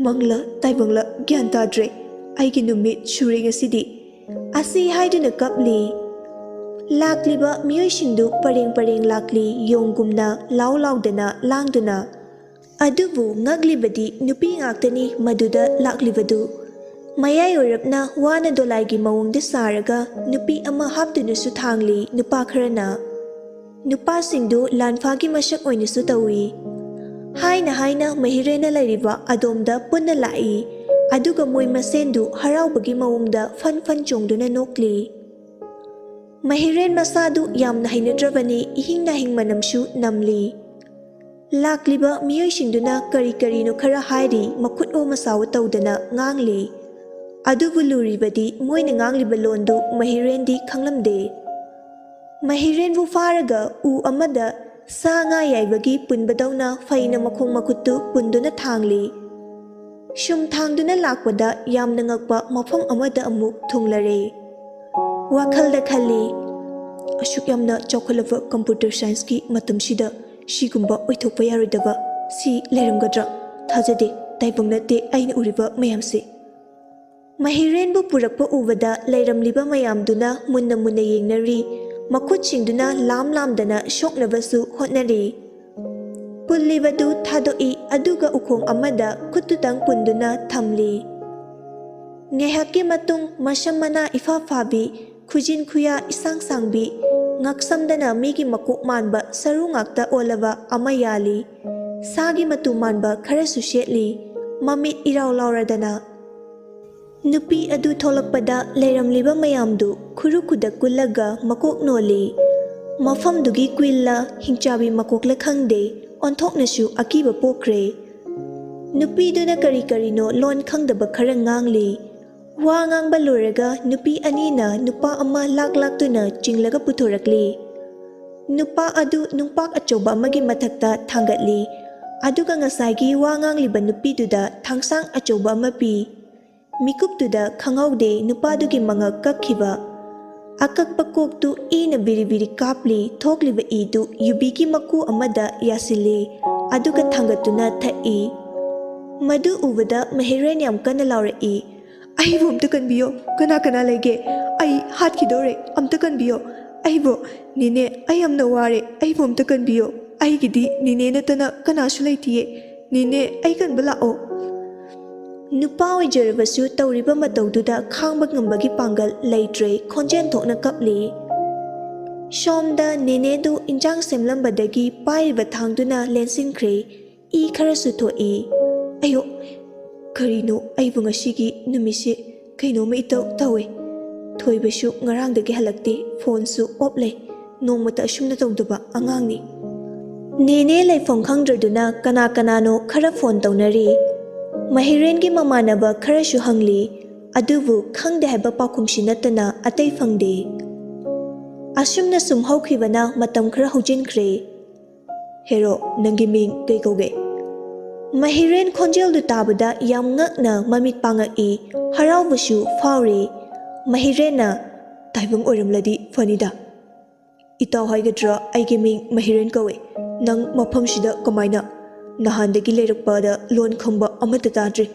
ꯃꯪꯂ ꯇꯥꯏꯕꯪꯂ ꯒ꯭ꯌꯥꯟ ꯇꯥꯗ꯭ꯔꯦ꯫ ꯑꯩꯒꯤ ꯅꯨꯃꯤꯠ ꯁꯨꯔꯦ ꯉꯁꯤꯗꯤ"꯫ ꯑꯁꯤ ꯍꯥꯏꯗꯨꯅ ꯀꯞꯂꯤ꯫ ꯂꯥꯛꯂꯤꯕ ꯃꯤꯑꯣꯏꯁꯤꯡꯗꯨ ꯄꯔꯦꯡ ꯄꯔꯦꯡ ꯂꯥꯛꯂꯤ, ꯌꯣꯡꯒꯨꯝꯅ ꯂꯥꯎ ꯂꯥꯎꯗꯅ ꯂꯥꯡꯗꯨꯅ꯫ ꯑꯗꯨꯕꯨ ꯉꯛꯂꯤꯕꯗꯤ ꯅꯨꯄꯤ ꯉꯥꯛꯇꯅꯤ ꯃꯗꯨꯗ ꯂꯥꯛꯂꯤꯕꯗꯨ꯫ ꯃꯌꯥꯏ ꯑꯣꯏꯔꯞꯅ ꯋꯥꯅ ꯗꯣꯂꯥꯏꯒꯤ ꯃꯑꯣꯡꯗ ꯁꯥꯔꯒ ꯅꯨꯄꯤ ꯑꯃ ꯍꯥꯞꯇꯨꯅꯁꯨ ꯊꯥꯡꯂꯤ ꯅꯨꯄꯥ ꯈꯔꯅ꯫ ꯅꯨꯄꯥꯁꯤꯡꯗꯨ ꯂꯥꯟꯐꯥꯒꯤ ꯃꯁꯛ ꯑꯣꯏꯅꯁꯨ ꯇꯧꯏ꯫ ꯍꯥꯏꯅ ꯍꯥꯏꯅ ꯃꯍꯤꯔꯦꯟꯅ ꯂꯩꯔꯤꯕ ꯑꯗꯣꯝꯗ ꯄꯨꯟꯅ ꯂꯥꯛꯏ꯫ ꯑꯗꯨꯒ ꯃꯣꯏ ꯃꯁꯦꯟꯗꯨ ꯍꯔꯥꯎꯕꯒꯤ ꯃꯑꯣꯡꯗ ꯐꯟ ꯐꯟ ꯆꯣꯡꯗꯨꯅ ꯅꯣꯛꯂꯤ꯫ ꯃꯍꯤꯔꯦꯟ ꯃꯁꯥꯗꯨ ꯌꯥꯝꯅ ꯍꯩꯅꯗ꯭ꯔꯕꯅꯤ, ꯏꯍꯤꯡ ꯅꯥꯍꯤꯡ ꯃꯅꯝꯁꯨ ꯅꯝꯂꯤ꯫ ꯂꯥꯛꯂꯤꯕ ꯃꯤꯑꯣꯏꯁꯤꯡꯗꯨꯅ ꯀꯔꯤ ꯀꯔꯤꯅꯣ ꯈꯔ ꯍꯥꯏꯔꯤ, ꯃꯈꯨꯠ ꯑꯣ ꯃꯁꯥ ꯑꯣ ꯇꯧꯗꯅ ꯉꯥꯡꯂꯤ꯫ ꯑꯗꯨꯕꯨ ꯂꯨꯔꯤꯕꯗꯤ ꯃꯣꯏꯅ ꯉꯥꯡꯂꯤꯕ ꯂꯣꯟꯗꯨ ꯃꯍꯤꯔꯦꯟꯗꯤ ꯈꯪꯂꯝꯗꯦ꯫ ꯃꯍꯤꯔꯦꯟꯕꯨ ꯐꯥꯔꯒ ꯎ ꯑꯃꯗ ꯁꯥ ꯉꯥ ꯌꯥꯏꯕꯒꯤ ꯄꯨꯟꯕꯗꯧꯅ ꯐꯩꯅ ꯃꯈꯣꯡ ꯃꯈꯨꯠꯇꯨ ꯄꯨꯟꯗꯨꯅ ꯊꯥꯡꯂꯤ꯫ ꯁꯨꯝ ꯊꯥꯡꯗꯨꯅ ꯂꯥꯛꯄꯗ ꯌꯥꯝꯅ ꯉꯛꯄ ꯃꯐꯝ ꯑꯃꯗ ꯑꯃꯨꯛ ꯊꯨꯡꯂꯔꯦ꯫ ꯋꯥꯈꯜꯗ ꯈꯜꯂꯤ, "ꯑꯁꯨꯛ ꯌꯥꯝꯅ ꯆꯥꯎꯈꯠꯂꯕ ꯀꯝꯄ꯭ꯌꯨꯇꯔ ꯁꯥꯏꯟꯁꯀꯤ ꯃꯇꯝꯁꯤꯗ ꯁꯤꯒꯨꯝꯕ ꯑꯣꯏꯊꯣꯛꯄ ꯌꯥꯔꯣꯏꯗꯕ ꯁꯤ ꯂꯩꯔꯝꯒꯗ꯭ꯔꯥ? ꯊꯥꯖꯗꯦ, ꯇꯥꯏꯕꯪ ꯅꯠꯇꯦ ꯑꯩꯅ ꯎꯔꯤꯕ ꯃꯌꯥꯝꯁꯦ"꯫ ꯃꯍꯤꯔꯦꯟꯕꯨ ꯄꯨꯔꯛꯄ ꯎꯕꯗ ꯂꯩꯔꯝꯂꯤꯕ ꯃꯌꯥꯝꯗꯨꯅ ꯃꯨꯟꯅ ꯃꯨꯟꯅ ꯌꯦꯡꯅꯔꯤ, ꯃꯈꯨꯠꯁꯤꯡꯗꯨꯅ ꯂꯥꯝ ꯂꯥꯝꯗꯅ ꯁꯣꯛꯅꯕꯁꯨ ꯍꯣꯠꯅꯔꯤ꯫ ꯄꯨꯜꯂꯤꯕꯗꯨ ꯊꯥꯗꯣꯛꯏ, ꯑꯗꯨꯒ ꯎꯈꯣꯡ ꯑꯃꯗ ꯈꯨꯠꯇꯨꯇꯪ ꯄꯨꯟꯗꯨꯅ ꯊꯝꯂꯤ꯫ ꯉꯥꯏꯍꯥꯛꯀꯤ ꯃꯇꯨꯡ ꯃꯁꯝ ꯃꯅꯥ ꯏꯐꯥ ꯐꯥꯕꯤ, ꯈꯨꯖꯤꯟ ꯈꯨꯌꯥ ꯏꯁꯥꯡ ꯁꯥꯡꯕꯤ, ꯉꯛꯁꯝꯗꯅ ꯃꯤꯒꯤ ꯃꯀꯣꯛ ꯃꯥꯟꯕ ꯁꯔꯨ ꯉꯥꯛꯇ ꯑꯣꯜꯂꯕ ꯑꯃ ꯌꯥꯜꯂꯤ꯫ ꯁꯥꯒꯤ ꯃꯇꯨ ꯃꯥꯟꯕ ꯈꯔꯁꯨ ꯁꯦꯠꯂꯤ, ꯃꯃꯤꯠ ꯏꯔꯥꯎ ꯂꯥꯎꯔꯗꯅ꯫ ꯅꯨꯄꯤ ꯑꯗꯨ ꯊꯣꯛꯂꯛꯄꯗ ꯂꯩꯔꯝꯂꯤꯕ ꯃꯌꯥꯝꯗꯨ ꯈꯨꯔꯨ ꯈꯨꯗꯛ ꯀꯨꯜꯂꯒ ꯃꯀꯣꯛ ꯅꯣꯜꯂꯤ꯫ ꯃꯐꯝꯗꯨꯒꯤ ꯀ꯭ꯋꯤꯟꯂ ꯍꯤꯡꯆꯥꯕꯤ ꯃꯀꯣꯛꯂ ꯈꯪꯗꯦ, ꯑꯣꯟꯊꯣꯛꯅꯁꯨ ꯑꯀꯤꯕ ꯄꯣꯛꯈ꯭ꯔꯦ꯫ ꯅꯨꯄꯤꯗꯨꯅ ꯀꯔꯤ ꯀꯔꯤꯅꯣ ꯂꯣꯟ ꯈꯪꯗꯕ ꯈꯔ ꯉꯥꯡꯂꯤ꯫ ꯋꯥ ꯉꯥꯡꯕ ꯂꯣꯏꯔꯒ ꯅꯨꯄꯤ ꯑꯅꯤꯅ ꯅꯨꯄꯥ ꯑꯃ ꯂꯥꯛ ꯂꯥꯛꯇꯨꯅ ꯆꯤꯡꯂꯒ ꯄꯨꯊꯣꯔꯛꯂꯤ꯫ ꯅꯨꯄꯥ ꯑꯗꯨ ꯅꯨꯡꯄꯥꯛ ꯑꯆꯧꯕ ꯑꯃꯒꯤ ꯃꯊꯛꯇ ꯊꯥꯡꯒꯠꯂꯤ, ꯑꯗꯨꯒ ꯉꯁꯥꯏꯒꯤ ꯋꯥ ꯉꯥꯡꯂꯤꯕ ꯅꯨꯄꯤꯗꯨꯗ ꯊꯥꯡꯁꯥꯡ ꯑꯆꯧꯕ ꯑꯃ ꯄꯤ꯫ ꯃꯤꯀꯨꯞꯇꯨꯗ ꯈꯪꯍꯧꯗꯦ ꯅꯨꯄꯥꯗꯨꯒꯤ ꯃꯉꯛ ꯀꯛꯈꯤꯕ꯫ ꯑꯀꯛꯄ ꯀꯣꯛꯇꯨ ꯏꯅ ꯕꯤꯔꯤ ꯕꯤꯔꯤ ꯀꯥꯞꯂꯤ, ꯊꯣꯛꯂꯤꯕ ꯏꯗꯨ ꯌꯨꯕꯤꯒꯤ ꯃꯀꯨ ꯑꯃꯗ ꯌꯥꯁꯤꯜꯂꯤ, ꯑꯗꯨꯒ ꯊꯥꯡꯒꯠꯇꯨꯅ ꯊꯛꯏ꯫ ꯃꯗꯨ ꯎꯕꯗ ꯃꯍꯤꯔꯦꯟ ꯌꯥꯝ ꯀꯟꯅ ꯂꯥꯎꯔꯛꯏ, "ꯑꯩꯕꯨ ꯑꯝꯇ ꯀꯟꯕꯤꯌꯣ, ꯀꯅꯥ ꯀꯅꯥ ꯂꯩꯒꯦ? ꯑꯩ ꯍꯥꯠꯈꯤꯗꯧꯔꯦ, ꯑꯝꯇ ꯀꯟꯕꯤꯌꯣ꯫ ꯑꯩꯕꯨ, ꯅꯦꯅꯦ, ꯑꯩ ꯌꯥꯝꯅ ꯋꯥꯔꯦ, ꯑꯩꯕꯨ ꯑꯝꯇ ꯀꯟꯕꯤꯌꯣ꯫ ꯑꯩꯒꯤꯗꯤ ꯅꯦꯅꯦ ꯅꯠꯇꯅ ꯀꯅꯥꯁꯨ ꯂꯩꯇꯤꯌꯦ꯫ ꯅꯦꯅꯦ, ꯑꯩ ꯀꯟꯕ ꯂꯥꯛꯑꯣ"꯫ ꯅꯨꯄꯥ ꯑꯣꯏꯖꯔꯕꯁꯨ ꯇꯧꯔꯤꯕ ꯃꯇꯧꯗꯨꯗ ꯈꯥꯡꯕ ꯉꯝꯕꯒꯤ ꯄꯥꯡꯒꯜ ꯂꯩꯇ꯭ꯔꯦ, ꯈꯣꯟꯖꯦꯜ ꯊꯣꯛꯅ ꯀꯞꯂꯤ꯫ ꯁꯣꯝꯗ ꯅꯦꯅꯦꯗꯨ ꯏꯟꯖꯥꯡ ꯁꯦꯝꯂꯝꯕꯗꯒꯤ ꯄꯥꯏꯔꯤꯕ ꯊꯥꯡꯗꯨꯅ ꯂꯦꯟꯁꯤꯟꯈ꯭ꯔꯦ꯫ ꯏ ꯈꯔꯁꯨ ꯊꯣꯛꯏ꯫ ꯑꯌꯣ, ꯀꯔꯤꯅꯣ ꯑꯩꯕꯨ ꯉꯁꯤꯒꯤ ꯅꯨꯃꯤꯠꯁꯦ ꯀꯩꯅꯣꯝꯃ ꯏꯇꯧ ꯇꯧꯋꯦ꯫ ꯊꯣꯏꯕꯁꯨ ꯉꯔꯥꯡꯗꯒꯤ ꯍꯜꯂꯛꯇꯦ, ꯐꯣꯟꯁꯨ ꯑꯣꯞ ꯂꯩ꯫ ꯅꯣꯡꯃꯇ ꯑꯁꯨꯝꯅ ꯇꯧꯗꯕ ꯑꯉꯥꯡꯅꯤ꯫ ꯅꯦꯅꯦ ꯂꯩꯐꯝ ꯈꯪꯗ꯭ꯔꯗꯨꯅ ꯀꯅꯥ ꯀꯅꯥꯅꯣ ꯈꯔ ꯐꯣꯟ ꯇꯧꯅꯔꯤ꯫ ꯃꯍꯤꯔꯦꯟꯒꯤ ꯃꯃꯥꯟꯅꯕ ꯈꯔꯁꯨ ꯍꯪꯂꯤ꯫ ꯑꯗꯨꯕꯨ ꯈꯪꯗꯦ ꯍꯥꯏꯕ ꯄꯥꯎꯈꯨꯝꯁꯤ ꯅꯠꯇꯅ ꯑꯇꯩ ꯐꯪꯗꯦ꯫ ꯑꯁꯨꯝꯅ ꯁꯨꯝ ꯍꯧꯈꯤꯕꯅ ꯃꯇꯝ ꯈꯔ ꯍꯧꯖꯤꯟꯈ꯭ꯔꯦ꯫ "ꯍꯦꯔꯣ, ꯅꯪꯒꯤ ꯃꯤꯡ ꯀꯩ ꯀꯧꯒꯦ?" ꯃꯍꯤꯔꯦꯟ ꯈꯣꯟꯖꯦꯜꯗꯨ ꯇꯥꯕꯗ ꯌꯥꯝ ꯉꯛꯅ ꯃꯃꯤꯠ ꯄꯥꯡꯉꯛꯏ, ꯍꯔꯥꯎꯕꯁꯨ ꯐꯥꯎꯔꯤ꯫ ꯃꯍꯤꯔꯦꯟꯅ, "ꯇꯥꯏꯕꯪ ꯑꯣꯏꯔꯝꯂꯗꯤ ꯐꯅꯤꯗ꯫ ꯏꯇꯥꯎ ꯍꯥꯏꯒꯗ꯭ꯔꯥ, ꯑꯩꯒꯤ ꯃꯤꯡ ꯃꯍꯤꯔꯦꯟ ꯀꯧꯏ꯫ ꯅꯪ ꯃꯐꯝꯁꯤꯗ ꯀꯃꯥꯏꯅ? ꯅꯍꯥꯟꯗꯒꯤ ꯂꯩꯔꯛꯄꯗ ꯂꯣꯟ ꯈꯪꯕ ꯑꯃꯠꯇ ꯇꯥꯗ꯭ꯔꯤ꯫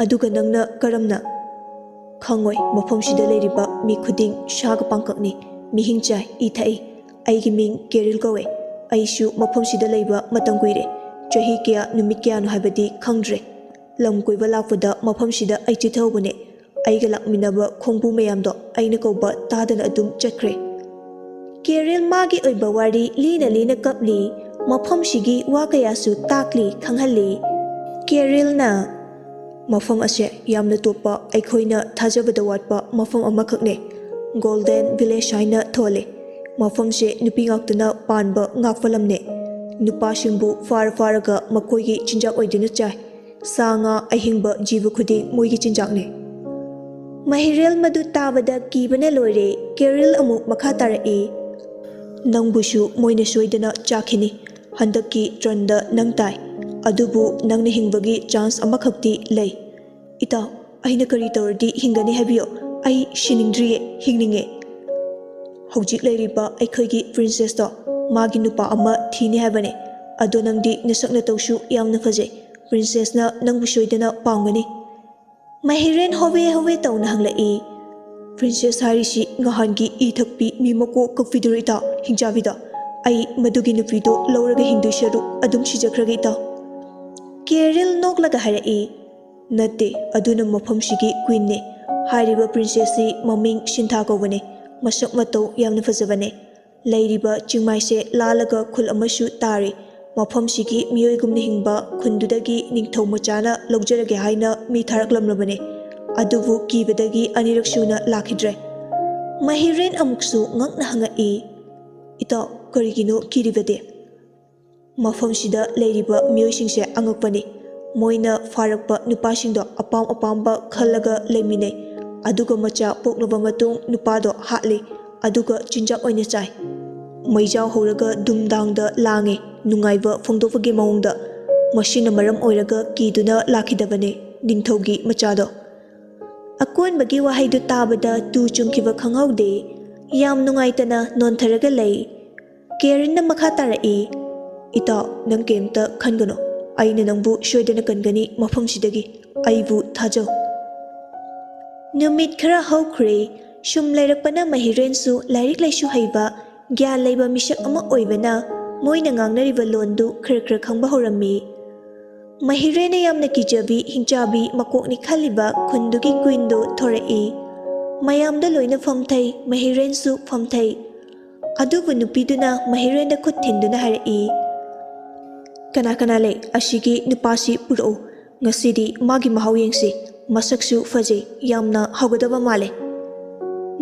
ꯑꯗꯨꯒ ꯅꯪꯅ ꯀꯔꯝꯅ?" "ꯈꯪꯉꯣꯏ, ꯃꯐꯝꯁꯤꯗ ꯂꯩꯔꯤꯕ ꯃꯤ ꯈꯨꯗꯤꯡ ꯁꯥꯒ ꯄꯥꯡꯀꯛꯅꯤ, ꯃꯤꯍꯤꯡ ꯆꯥꯏ, ꯏ ꯊꯛꯏ꯫ ꯑꯩꯒꯤ ꯃꯤꯡ ꯀꯦꯔꯤꯜ ꯀꯧꯏ꯫ ꯑꯩꯁꯨ ꯃꯐꯝꯁꯤꯗ ꯂꯩꯕ ꯃꯇꯝ ꯀꯨꯏꯔꯦ꯫ ꯆꯍꯤ ꯀꯌꯥ, ꯅꯨꯃꯤꯠ ꯀꯌꯥꯅꯣ ꯍꯥꯏꯕꯗꯤ ꯈꯪꯗ꯭ꯔꯦ꯫ ꯂꯝ ꯀꯣꯏꯕ ꯂꯥꯛꯄꯗ ꯃꯐꯝꯁꯤꯗ ꯑꯩ ꯆꯤꯊꯍꯧꯕꯅꯦ꯫ ꯑꯩꯒ ꯂꯥꯛꯃꯤꯟꯅꯕ ꯈꯣꯡꯕꯨ ꯃꯌꯥꯝꯗꯣ ꯑꯩꯅ ꯀꯧꯕ ꯇꯥꯗꯅ ꯑꯗꯨꯝ ꯆꯠꯈ꯭ꯔꯦ꯫" ꯀꯦꯔꯤꯜ ꯃꯥꯒꯤ ꯑꯣꯏꯕ ꯋꯥꯔꯤ ꯂꯤꯅ ꯂꯤꯅ ꯀꯞꯂꯤ꯫ ꯃꯐꯝꯁꯤꯒꯤ ꯋꯥ ꯀꯌꯥꯁꯨ ꯇꯥꯛꯂꯤ, ꯈꯪꯍꯜꯂꯤ꯫ ꯀꯦꯔꯤꯜꯅ, "ꯃꯐꯝ ꯑꯁꯦ ꯌꯥꯝꯅ ꯇꯣꯞꯄ, ꯑꯩꯈꯣꯏꯅ ꯊꯥꯖꯕꯗ ꯋꯥꯠꯄ ꯃꯐꯝ ꯑꯃꯈꯛꯅꯦ꯫ ꯒꯣꯜꯗꯦꯟ ꯚꯤꯂꯦꯖ ꯍꯥꯏꯅ ꯊꯣꯜꯂꯦ꯫ ꯃꯐꯝꯁꯦ ꯅꯨꯄꯤ ꯉꯥꯛꯇꯅ ꯄꯥꯟꯕ ꯉꯥꯛꯄ ꯂꯝꯅꯦ꯫ ꯅꯨꯄꯥꯁꯤꯡꯕꯨ ꯐꯥꯔ ꯐꯥꯔꯒ ꯃꯈꯣꯏꯒꯤ ꯆꯤꯟꯖꯥꯛ ꯑꯣꯏꯗꯨꯅ ꯆꯥꯏ꯫ ꯁꯥ ꯉꯥ ꯑꯍꯤꯡꯕ ꯖꯤꯕ ꯈꯨꯗꯤꯡ ꯃꯣꯏꯒꯤ ꯆꯤꯟꯖꯥꯛꯅꯦ꯫" ꯃꯍꯤꯔꯦꯜ ꯃꯗꯨ ꯇꯥꯕꯗ ꯀꯤꯕꯅ ꯂꯣꯏꯔꯦ꯫ ꯀꯦꯔꯤꯜ ꯑꯃꯨꯛ ꯃꯈꯥ ꯇꯥꯔꯛꯏ, "ꯅꯪꯕꯨꯁꯨ ꯃꯣꯏꯅ ꯁꯣꯏꯗꯅ ꯆꯥꯈꯤꯅꯤ꯫ ꯍꯟꯗꯛꯀꯤ ꯇ꯭ꯔꯟꯗ ꯅꯪ ꯇꯥꯏ꯫ ꯑꯗꯨꯕꯨ ꯅꯪꯅ ꯍꯤꯡꯕꯒꯤ ꯆꯥꯟꯁ ꯑꯃꯈꯛꯇꯤ ꯂꯩ꯫" "ꯏꯇꯥꯎ, ꯑꯩꯅ ꯀꯔꯤ ꯇꯧꯔꯗꯤ ꯍꯤꯡꯒꯅꯤ ꯍꯥꯏꯕꯤꯌꯣ? ꯑꯩ ꯁꯤꯅꯤꯡꯗ꯭ꯔꯤꯌꯦ, ꯍꯤꯡꯅꯤꯡꯉꯦ꯫" "ꯍꯧꯖꯤꯛ ꯂꯩꯔꯤꯕ ꯑꯩꯈꯣꯏꯒꯤ ꯄ꯭ꯔꯤꯟꯁꯦꯁꯇꯣ, ꯃꯥꯒꯤ ꯅꯨꯄꯥ ꯑꯃ ꯊꯤꯅꯤ ꯍꯥꯏꯕꯅꯦ꯫ ꯑꯗꯣ ꯅꯪꯗꯤ ꯅꯁꯛ ꯅꯇꯧꯁꯨ ꯌꯥꯝꯅ ꯐꯖꯩ꯫ ꯄ꯭ꯔꯤꯟꯁꯦꯁꯅ ꯅꯪꯕꯨ ꯁꯣꯏꯗꯅ ꯄꯥꯝꯒꯅꯤ꯫" ꯃꯍꯤꯔꯦꯟ ꯍꯣꯕꯦ ꯍꯣꯕꯦ ꯇꯧꯅ ꯍꯪꯂꯛꯏ, "ꯄ꯭ꯔꯤꯟꯁꯦꯁ ꯍꯥꯏꯔꯤꯁꯤ ꯉꯍꯥꯟꯒꯤ ꯏ ꯊꯛꯄꯤ ꯃꯤ ꯃꯀꯣꯛ ꯀꯛꯄꯤꯗꯨꯔꯣ ꯏꯇꯥꯎ, ꯍꯤꯡꯆꯥꯕꯤꯗꯣ? ꯑꯩ ꯃꯗꯨꯒꯤ ꯅꯨꯄꯤꯗꯣ ꯂꯧꯔꯒ ꯍꯤꯡꯗꯣꯏ ꯁꯔꯨꯛ ꯑꯗꯨꯝ ꯁꯤꯖꯈ꯭ꯔꯒꯦ ꯏꯇꯥꯎ꯫" ꯀꯦꯔꯤꯜ ꯅꯣꯛꯂꯒ ꯍꯥꯏꯔꯛꯏ, "ꯅꯠꯇꯦ, ꯑꯗꯨꯅ ꯃꯐꯝꯁꯤꯒꯤ ꯀ꯭ꯋꯤꯟꯅꯦ꯫ ꯍꯥꯏꯔꯤꯕ ꯄ꯭ꯔꯤꯟꯁꯦꯁꯁꯤ ꯃꯃꯤꯡ ꯁꯤꯟꯊꯥ ꯀꯧꯕꯅꯦ꯫ ꯃꯁꯛ ꯃꯇꯧ ꯌꯥꯝꯅ ꯐꯖꯕꯅꯦ꯫ ꯂꯩꯔꯤꯕ ꯆꯤꯡꯃꯥꯏꯁꯦ ꯂꯥꯜꯂꯒ ꯈꯨꯜ ꯑꯃꯁꯨ ꯇꯥꯔꯤ꯫ ꯃꯐꯝꯁꯤꯒꯤ ꯃꯤꯑꯣꯏꯒꯨꯝꯅ ꯍꯤꯡꯕ ꯈꯨꯟꯗꯨꯗꯒꯤ ꯅꯤꯡꯊꯧ ꯃꯆꯥꯅ ꯂꯧꯖꯔꯒꯦ ꯍꯥꯏꯅ ꯃꯤ ꯊꯥꯔꯛꯂꯝꯂꯕꯅꯤ꯫ ꯑꯗꯨꯕꯨ ꯀꯤꯕꯗꯒꯤ ꯑꯅꯤꯔꯛ ꯁꯨꯅ ꯂꯥꯛꯈꯤꯗ꯭ꯔꯦ꯫ ꯃꯍꯤꯔꯦꯟ ꯑꯃꯨꯛꯁꯨ ꯉꯛꯅ ꯍꯪꯉꯛꯏ, "ꯏꯇꯥꯎ, ꯀꯔꯤꯒꯤꯅꯣ ꯀꯤꯔꯤꯕꯗꯤ?" ꯃꯐꯝꯁꯤꯗ ꯂꯩꯔꯤꯕ ꯃꯤꯑꯣꯏꯁꯤꯡꯁꯦ ꯑꯉꯛꯄꯅꯤ꯫ ꯃꯣꯏꯅ ꯐꯥꯔꯛꯄ ꯅꯨꯄꯥꯁꯤꯡꯗꯣ ꯑꯄꯥꯝ ꯑꯄꯥꯝꯕ ꯈꯜꯂꯒ ꯂꯩꯃꯤꯟꯅꯩ꯫ ꯑꯗꯨꯒ ꯃꯆꯥ ꯄꯣꯛꯂꯕ ꯃꯇꯨꯡ ꯅꯨꯄꯥꯗꯣ ꯍꯥꯠꯂꯤ, ꯑꯗꯨꯒ ꯆꯤꯟꯖꯥꯛ ꯑꯣꯏꯅ ꯆꯥꯏ꯫ ꯃꯩꯖꯥꯎ ꯍꯧꯔꯒ ꯗꯨꯝꯗꯥꯡꯗ ꯂꯥꯡꯉꯦ꯫ ꯅꯨꯡꯉꯥꯏꯕ ꯐꯣꯡꯗꯣꯛꯄꯒꯤ ꯃꯑꯣꯡꯗ꯫ ꯃꯁꯤꯅ ꯃꯔꯝ ꯑꯣꯏꯔꯒ ꯀꯤꯗꯨꯅ ꯂꯥꯛꯈꯤꯗꯕꯅꯦ ꯅꯤꯡꯊꯧꯒꯤ ꯃꯆꯥꯗꯣ꯫ ꯑꯀꯣꯟꯕꯒꯤ ꯋꯥꯍꯩꯗꯨ ꯇꯥꯕꯗ ꯇꯨ ꯆꯨꯡꯈꯤꯕ ꯈꯪꯍꯧꯗꯦ꯫ ꯌꯥꯝ ꯅꯨꯡꯉꯥꯏꯇꯅ ꯅꯣꯟꯊꯔꯒ ꯂꯩ꯫ ꯀꯦꯔꯤꯟꯅ ꯃꯈꯥ ꯇꯥꯔꯛꯏ, "ꯏꯇꯥꯎ, ꯅꯪ ꯀꯩꯝꯇ ꯈꯟꯒꯅꯨ꯫ ꯑꯩꯅ ꯅꯪꯕꯨ ꯁꯣꯏꯗꯅ ꯀꯟꯒꯅꯤ ꯃꯐꯝꯁꯤꯗꯒꯤ꯫ ꯑꯩꯕꯨ ꯊꯥꯖꯧ꯫" ꯅꯨꯃꯤꯠ ꯈꯔ ꯍꯧꯈ꯭ꯔꯦ꯫ ꯁꯨꯝ ꯂꯩꯔꯛꯄꯅ ꯃꯍꯤꯔꯦꯟꯁꯨ ꯂꯥꯏꯔꯤꯛ ꯂꯥꯏꯁꯨ ꯍꯩꯕ, ꯒ꯭ꯌꯥꯟ ꯂꯩꯕ ꯃꯤꯁꯛ ꯑꯃ ꯑꯣꯏꯕꯅ ꯃꯣꯏꯅ ꯉꯥꯡꯅꯔꯤꯕ ꯂꯣꯟꯗꯨ ꯈꯔ ꯈꯔ ꯈꯪꯕ ꯍꯧꯔꯝꯃꯤ꯫ ꯃꯍꯤꯔꯦꯟꯅ ꯌꯥꯝꯅ ꯀꯤꯖꯕꯤ, ꯍꯤꯡꯆꯥꯕꯤ, ꯃꯀꯣꯛꯅꯤ ꯈꯜꯂꯤꯕ ꯈꯨꯟꯗꯨꯒꯤ ꯀ꯭ꯋꯤꯟꯗꯨ ꯊꯣꯔꯛꯏ꯫ ꯃꯌꯥꯝꯗ ꯂꯣꯏꯅ ꯐꯝꯊꯩ, ꯃꯍꯤꯔꯦꯟꯁꯨ ꯐꯝꯊꯩ꯫ ꯑꯗꯨꯕꯨ ꯅꯨꯄꯤꯗꯨꯅ ꯃꯍꯤꯔꯦꯟꯗ ꯈꯨꯠ ꯊꯤꯟꯗꯨꯅ ꯍꯥꯏꯔꯛꯏ, "ꯀꯅꯥ ꯀꯅꯥ ꯂꯩ? ꯑꯁꯤꯒꯤ ꯅꯨꯄꯥꯁꯤ ꯄꯨꯔꯛꯎ꯫ ꯉꯁꯤꯗꯤ ꯃꯥꯒꯤ ꯃꯍꯥꯎ ꯌꯦꯡꯁꯤ꯫ ꯃꯁꯛꯁꯨ ꯐꯖꯩ, ꯌꯥꯝꯅ ꯍꯧꯒꯗꯕ ꯃꯥꯜꯂꯦ꯫"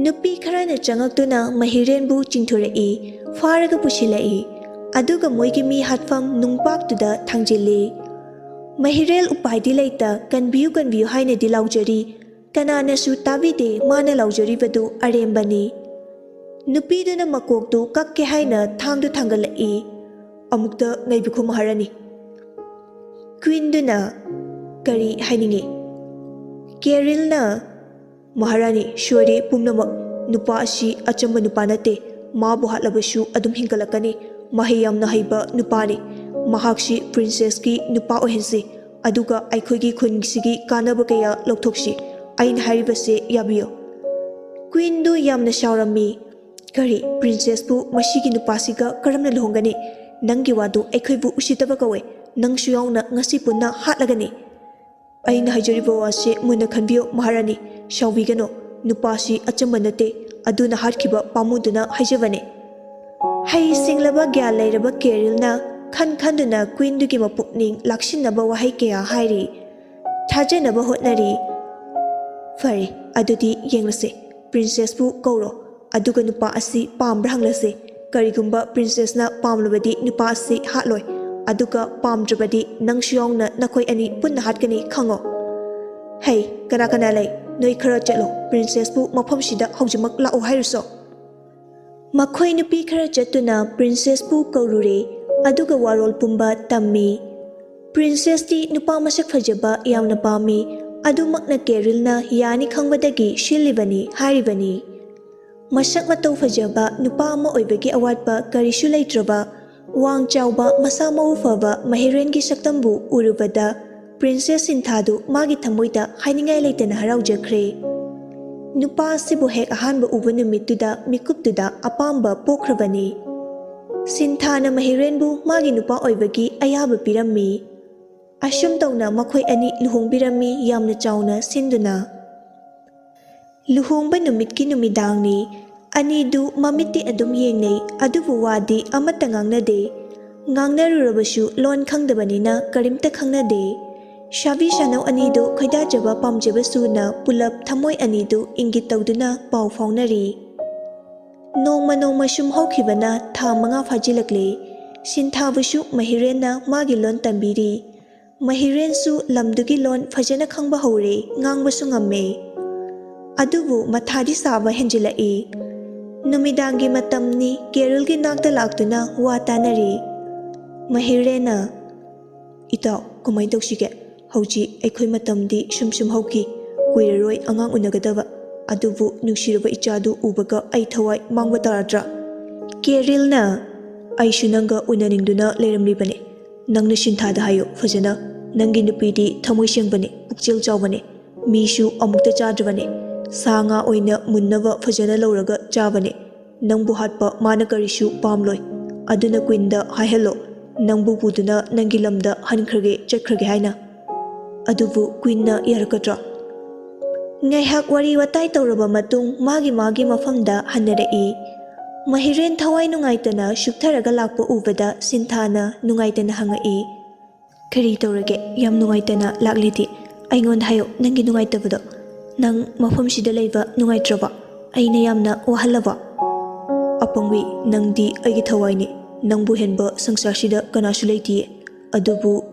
ꯅꯨꯄꯤ ꯈꯔꯅ ꯆꯪꯉꯛꯇꯨꯅ ꯃꯍꯤꯔꯦꯟꯕꯨ ꯆꯤꯡꯊꯣꯔꯛꯏ, ꯐꯥꯔꯒ ꯄꯨꯁꯤꯜꯂꯛꯏ꯫ ꯑꯗꯨꯒ ꯃꯣꯏꯒꯤ ꯃꯤ ꯍꯥꯠꯐꯝ ꯅꯨꯡꯄꯥꯛꯇꯨꯗ ꯊꯥꯡꯖꯤꯜꯂꯤ꯫ ꯃꯍꯤꯔꯦꯜ ꯎꯄꯥꯏꯗꯤ ꯂꯩꯇ, "ꯀꯟꯕꯤꯌꯨ, ꯀꯟꯕꯤꯌꯨ" ꯍꯥꯏꯅꯗꯤ ꯂꯥꯎꯖꯔꯤ꯫ ꯀꯅꯥꯅꯁꯨ ꯇꯥꯕꯤꯗꯦ ꯃꯥꯅ ꯂꯥꯎꯖꯔꯤꯕꯗꯨ ꯑꯔꯦꯝꯕꯅꯤ꯫ ꯅꯨꯄꯤꯗꯨꯅ ꯃꯀꯣꯛꯇꯨ ꯀꯛꯀꯦ ꯍꯥꯏꯅ ꯊꯥꯡꯗꯨ ꯊꯥꯡꯒꯠꯂꯛꯏ꯫ "ꯑꯃꯨꯛꯇ ꯉꯥꯏꯕꯤꯈꯣ ꯃꯍꯥꯔꯥꯅꯤ꯫" ꯀ꯭ꯋꯤꯟꯗꯨꯅ, "ꯀꯔꯤ ꯍꯥꯏꯅꯤꯡꯉꯤ?" ꯀꯦꯔꯤꯜꯅ, "ꯃꯍꯥꯔꯥꯅꯤ, ꯁꯣꯏꯔꯦ ꯄꯨꯝꯅꯃꯛ꯫ ꯅꯨꯄꯥ ꯑꯁꯤ ꯑꯆꯝꯕ ꯅꯨꯄꯥ ꯅꯠꯇꯦ꯫ ꯃꯥꯕꯨ ꯍꯥꯠꯂꯕꯁꯨ ꯑꯗꯨꯝ ꯍꯤꯡꯒꯠꯂꯛꯀꯅꯤ꯫ ꯃꯍꯩ ꯌꯥꯝꯅ ꯍꯩꯕ ꯅꯨꯄꯥꯅꯤ꯫ ꯃꯍꯥꯛꯁꯤ ꯄ꯭ꯔꯤꯟꯁꯦꯁꯀꯤ ꯅꯨꯄꯥ ꯑꯣꯏꯍꯟꯁꯤ꯫ ꯑꯗꯨꯒ ꯑꯩꯈꯣꯏꯒꯤ ꯈꯨꯟꯁꯤꯒꯤ ꯀꯥꯟꯅꯕ ꯀꯌꯥ ꯂꯧꯊꯣꯛꯁꯤ꯫ ꯑꯩꯅ ꯍꯥꯏꯔꯤꯕꯁꯦ ꯌꯥꯕꯤꯌꯨ꯫" ꯀ꯭ꯋꯤꯟꯗꯨ ꯌꯥꯝꯅ ꯁꯥꯎꯔꯝꯃꯤ꯫ "ꯀꯔꯤ? ꯄ꯭ꯔꯤꯟꯁꯦꯁꯄꯨ ꯃꯁꯤꯒꯤ ꯅꯨꯄꯥꯁꯤꯒ ꯀꯔꯝꯅ ꯂꯨꯍꯣꯡꯒꯅꯤ? ꯅꯪꯒꯤ ꯋꯥꯗꯨ ꯑꯩꯈꯣꯏꯕꯨ ꯎꯁꯤꯠꯇꯕ ꯀꯧꯋꯦ꯫ ꯅꯪꯁꯨ ꯌꯥꯎꯅ ꯉꯁꯤ ꯄꯨꯟꯅ ꯍꯥꯠꯂꯒꯅꯤ꯫" "ꯑꯩꯅ ꯍꯥꯏꯖꯔꯤꯕ ꯋꯥꯁꯦ ꯃꯨꯟꯅ ꯈꯟꯕꯤꯌꯨ ꯃꯍꯥꯔꯥꯅꯤ꯫ ꯁꯥꯎꯕꯤꯒꯅꯨ꯫ ꯅꯨꯄꯥꯁꯤ ꯑꯆꯝꯕ ꯅꯠꯇꯦ꯫ ꯑꯗꯨꯅ ꯍꯥꯠꯈꯤꯕ ꯄꯥꯝꯃꯨꯗꯨꯅ ꯍꯥꯏꯖꯕꯅꯦ꯫" ꯍꯩ ꯁꯤꯡꯂꯕ ꯒ꯭ꯌꯥꯟ ꯂꯩꯔꯕ ꯀꯦꯔꯤꯜꯅ ꯈꯟ ꯈꯟꯗꯨꯅ ꯀ꯭ꯋꯤꯟꯗꯨꯒꯤ ꯃꯄꯨꯛꯅꯤꯡ ꯂꯥꯛꯁꯤꯟꯅꯕ ꯋꯥꯍꯩ ꯀꯌꯥ ꯍꯥꯏꯔꯤ꯫ ꯊꯥꯖꯅꯕ ꯍꯣꯠꯅꯔꯤ꯫ "ꯐꯔꯦ, ꯑꯗꯨꯗꯤ ꯌꯦꯡꯂꯁꯦ꯫ ꯄ꯭ꯔꯤꯟꯁꯦꯁꯄꯨ ꯀꯧꯔꯣ꯫ ꯑꯗꯨꯒ ꯅꯨꯄꯥ ꯑꯁꯤ ꯄꯥꯝꯕ꯭ꯔꯥ ꯍꯪꯂꯁꯤ꯫ ꯀꯔꯤꯒꯨꯝꯕ ꯄ꯭ꯔꯤꯟꯁꯦꯁꯅ ꯄꯥꯝꯂꯕꯗꯤ ꯅꯨꯄꯥ ꯑꯁꯤ ꯍꯥꯠꯂꯣꯏ, ꯑꯗꯨꯒ ꯄꯥꯝꯗ꯭ꯔꯕꯗꯤ ꯅꯪꯁꯨ ꯌꯥꯎꯅ ꯅꯈꯣꯏ ꯑꯅꯤ ꯄꯨꯟꯅ ꯍꯥꯠꯀꯅꯤ, ꯈꯪꯉꯣ꯫ ꯍꯩ, ꯀꯅꯥ ꯀꯅꯥ ꯂꯩ? ꯅꯣꯏ ꯈꯔ ꯆꯠꯂꯣ, ꯄ꯭ꯔꯤꯟꯁꯦꯁꯄꯨ ꯃꯐꯝꯁꯤꯗ ꯍꯧꯖꯤꯛꯃꯛ ꯂꯥꯛꯑꯣ ꯍꯥꯏꯔꯨꯁꯣ꯫" ꯃꯈꯣꯏ ꯅꯨꯄꯤ ꯈꯔ ꯆꯠꯇꯨꯅ ꯄ꯭ꯔꯤꯟꯁꯦꯁꯄꯨ ꯀꯧꯔꯨꯔꯦ, ꯑꯗꯨꯒ ꯋꯥꯔꯣꯜ ꯄꯨꯝꯕ ꯇꯝꯃꯤ꯫ ꯄ꯭ꯔꯤꯟꯁꯦꯁꯇꯤ ꯅꯨꯄꯥ ꯃꯁꯛ ꯐꯖꯕ ꯌꯥꯝꯅ ꯄꯥꯝꯃꯤ, ꯑꯗꯨꯃꯛꯅ ꯀꯦꯔꯤꯜꯅ ꯌꯥꯅꯤ ꯈꯪꯕꯗꯒꯤ ꯁꯤꯜꯂꯤꯕꯅꯤ ꯍꯥꯏꯔꯤꯕꯅꯤ꯫ ꯃꯁꯛ ꯃꯇꯧ ꯐꯖꯕ ꯅꯨꯄꯥ ꯑꯃ ꯑꯣꯏꯕꯒꯤ ꯑꯋꯥꯠꯄ ꯀꯔꯤꯁꯨ ꯂꯩꯇ꯭ꯔꯕ, ꯋꯥꯡ ꯆꯥꯎꯕ, ꯃꯁꯥ ꯃꯎ ꯐꯕ ꯃꯍꯤꯔꯦꯟꯒꯤ ꯁꯛꯇꯝꯕꯨ ꯎꯔꯨꯕꯗ ꯄ꯭ꯔꯤꯟꯁꯦꯁ ꯁꯤꯟꯊꯥꯗꯨ ꯃꯥꯒꯤ ꯊꯃꯣꯏꯗ ꯍꯥꯏꯅꯤꯡꯉꯥꯏ ꯂꯩꯇꯅ ꯍꯔꯥꯎꯖꯈ꯭ꯔꯦ꯫ ꯅꯨꯄꯥ ꯑꯁꯤꯕꯨ ꯍꯦꯛ ꯑꯍꯥꯟꯕ ꯎꯕ ꯅꯨꯃꯤꯠꯇꯨꯗ ꯃꯤꯀꯨꯞꯇꯨꯗ ꯑꯄꯥꯝꯕ ꯄꯣꯛꯈ꯭ꯔꯕꯅꯤ꯫ ꯁꯤꯟꯊꯥꯅ ꯃꯍꯤꯔꯦꯟꯕꯨ ꯃꯥꯒꯤ ꯅꯨꯄꯥ ꯑꯣꯏꯕꯒꯤ ꯑꯌꯥꯕ ꯄꯤꯔꯝꯃꯤ꯫ ꯑꯁꯨꯝ ꯇꯧꯅ ꯃꯈꯣꯏ ꯑꯅꯤ ꯂꯨꯍꯣꯡꯕꯤꯔꯝꯃꯤ, ꯌꯥꯝꯅ ꯆꯥꯎꯅ ꯁꯤꯟꯗꯨꯅ꯫ ꯂꯨꯍꯣꯡꯕ ꯅꯨꯃꯤꯠꯀꯤ ꯅꯨꯃꯤꯗꯥꯡꯅꯤ꯫ ꯑꯅꯤꯗꯨ ꯃꯃꯤꯠꯇꯤ ꯑꯗꯨꯝ ꯌꯦꯡꯅꯩ, ꯑꯗꯨꯕꯨ ꯋꯥꯗꯤ ꯑꯃꯠꯇ ꯉꯥꯡꯅꯗꯦ꯫ ꯉꯥꯡꯅꯔꯨꯔꯕꯁꯨ ꯂꯣꯟ ꯈꯪꯗꯕꯅꯤꯅ ꯀꯔꯤꯝꯇ ꯈꯪꯅꯗꯦ꯫ ꯁꯥꯕꯤ ꯁꯥꯅꯧ ꯑꯅꯤꯗꯨ ꯈꯣꯏꯗꯥꯖꯕ ꯄꯥꯝꯖꯕ ꯁꯨꯅ ꯄꯨꯂꯞ ꯊꯃꯣꯏ ꯑꯅꯤꯗꯨ ꯏꯪꯒꯤꯠ ꯇꯧꯗꯨꯅ ꯄꯥꯎ ꯐꯥꯎꯅꯔꯤ꯫ ꯅꯣꯡꯃ ꯅꯣꯡꯃ ꯁꯨꯝ ꯍꯧꯈꯤꯕꯅ ꯊꯥ ꯃꯉꯥ ꯐꯥꯖꯤꯜꯂꯛꯂꯦ꯫ ꯁꯤꯟꯊꯥꯕꯨꯁꯨ ꯃꯍꯤꯔꯦꯟꯅ ꯃꯥꯒꯤ ꯂꯣꯟ ꯇꯝꯕꯤꯔꯤ꯫ ꯃꯍꯤꯔꯦꯟꯁꯨ ꯂꯝꯗꯨꯒꯤ ꯂꯣꯟ ꯐꯖꯅ ꯈꯪꯕ ꯍꯧꯔꯦ, ꯉꯥꯡꯕꯁꯨ ꯉꯝꯃꯦ꯫ ꯑꯗꯨꯕꯨ ꯃꯊꯥꯗꯤ ꯁꯥꯕ ꯍꯦꯟꯖꯤꯜꯂꯛꯏ꯫ ꯅꯨꯃꯤꯗꯥꯡꯒꯤ ꯃꯇꯝꯅꯤ, ꯀꯦꯔꯣꯜꯒꯤ ꯅꯥꯛꯇ ꯂꯥꯛꯇꯨꯅ ꯋꯥ ꯇꯥꯅꯔꯤ꯫ ꯃꯍꯤꯔꯦꯟꯅ, "ꯏꯇꯥꯎ, ꯀꯃꯥꯏꯅ ꯇꯧꯁꯤꯒꯦ? ꯍꯧꯖꯤꯛ ꯑꯩꯈꯣꯏ ꯃꯇꯝꯗꯤ ꯁꯨꯝ ꯁꯨꯝ ꯍꯧꯈꯤ꯫ ꯀꯨꯏꯔꯔꯣꯏ ꯑꯉꯥꯡ ꯎꯅꯒꯗꯕ꯫ ꯑꯗꯨꯕꯨ ꯅꯨꯡꯁꯤꯔꯕ ꯏꯆꯥꯗꯨ ꯎꯕꯒ ꯑꯩ ꯊꯋꯥꯏ ꯃꯥꯡꯕ ꯇꯥꯔꯗ꯭ꯔꯥ?" ꯀꯦꯔꯤꯜꯅ, "ꯑꯩꯁꯨ ꯅꯪꯒ ꯎꯅꯅꯤꯡꯗꯨꯅ ꯂꯩꯔꯝꯂꯤꯕꯅꯦ꯫ ꯅꯪꯅ ꯁꯤꯟꯊꯥꯗ ꯍꯥꯏꯌꯨ ꯐꯖꯅ꯫ ꯅꯪꯒꯤ ꯅꯨꯄꯤꯗꯤ ꯊꯃꯣꯏ ꯁꯦꯡꯕꯅꯦ, ꯄꯨꯛꯆꯦꯜ ꯆꯥꯎꯕꯅꯦ꯫ ꯃꯤꯁꯨ ꯑꯃꯨꯛꯇ ꯆꯥꯗ꯭ꯔꯕꯅꯦ꯫ ꯁꯥ ꯉꯥ ꯑꯣꯏꯅ ꯃꯨꯟꯅꯕ ꯐꯖꯅ ꯂꯧꯔꯒ ꯆꯥꯕꯅꯦ꯫ ꯅꯪꯕꯨ ꯍꯥꯠꯄ ꯃꯥꯅ ꯀꯔꯤꯁꯨ ꯄꯥꯝꯂꯣꯏ꯫ ꯑꯗꯨꯅ ꯀ꯭ꯋꯤꯟꯗ ꯍꯥꯏꯍꯜꯂꯣ, ꯅꯪꯕꯨ ꯄꯨꯗꯨꯅ ꯅꯪꯒꯤ ꯂꯝꯗ ꯍꯟꯈ꯭ꯔꯒꯦ, ꯆꯠꯈ꯭ꯔꯒꯦ ꯍꯥꯏꯅ꯫" ꯑꯗꯨꯕꯨ ꯀ꯭ꯋꯤꯟꯅ ꯌꯥꯔꯛꯀꯗ꯭ꯔꯣ? ꯉꯥꯏꯍꯥꯛ ꯋꯥꯔꯤ ꯋꯥꯇꯥꯏ ꯇꯧꯔꯕ ꯃꯇꯨꯡ ꯃꯥꯒꯤ ꯃꯥꯒꯤ ꯃꯐꯝꯗ ꯍꯟꯅꯔꯛꯏ꯫ ꯃꯍꯤꯔꯦꯟ ꯊꯋꯥꯏ ꯅꯨꯡꯉꯥꯏꯇꯅ ꯁꯨꯞꯊꯔꯒ ꯂꯥꯛꯄ ꯎꯕꯗ ꯁꯤꯟꯊꯥꯅ ꯅꯨꯡꯉꯥꯏꯇꯅ ꯍꯪꯉꯛꯏ꯫ "ꯀꯔꯤ ꯇꯧꯔꯒꯦ? ꯌꯥꯝ ꯅꯨꯡꯉꯥꯏꯇꯅ ꯂꯥꯛꯂꯤꯗꯤ꯫ ꯑꯩꯉꯣꯟꯗ ꯍꯥꯏꯌꯣ, ꯅꯪꯒꯤ ꯅꯨꯡꯉꯥꯏꯇꯕꯗꯣ꯫ ꯅꯪ ꯃꯐꯝꯁꯤꯗ ꯂꯩꯕ ꯅꯨꯡꯉꯥꯏꯇ꯭ꯔꯕꯣ? ꯑꯩꯅ ꯌꯥꯝꯅ ꯋꯥꯍꯜꯂꯕꯣ?" "ꯑꯄꯪꯕꯤ, ꯅꯪꯗꯤ ꯑꯩꯒꯤ ꯊꯋꯥꯏꯅꯤ꯫ ꯅꯪꯕꯨ ꯍꯦꯟꯕ ꯁꯪꯁꯥꯔꯁꯤꯗ ꯀꯅꯥꯁꯨ ꯂꯩꯇꯤꯌꯦ꯫ ꯑꯗꯨꯕꯨ,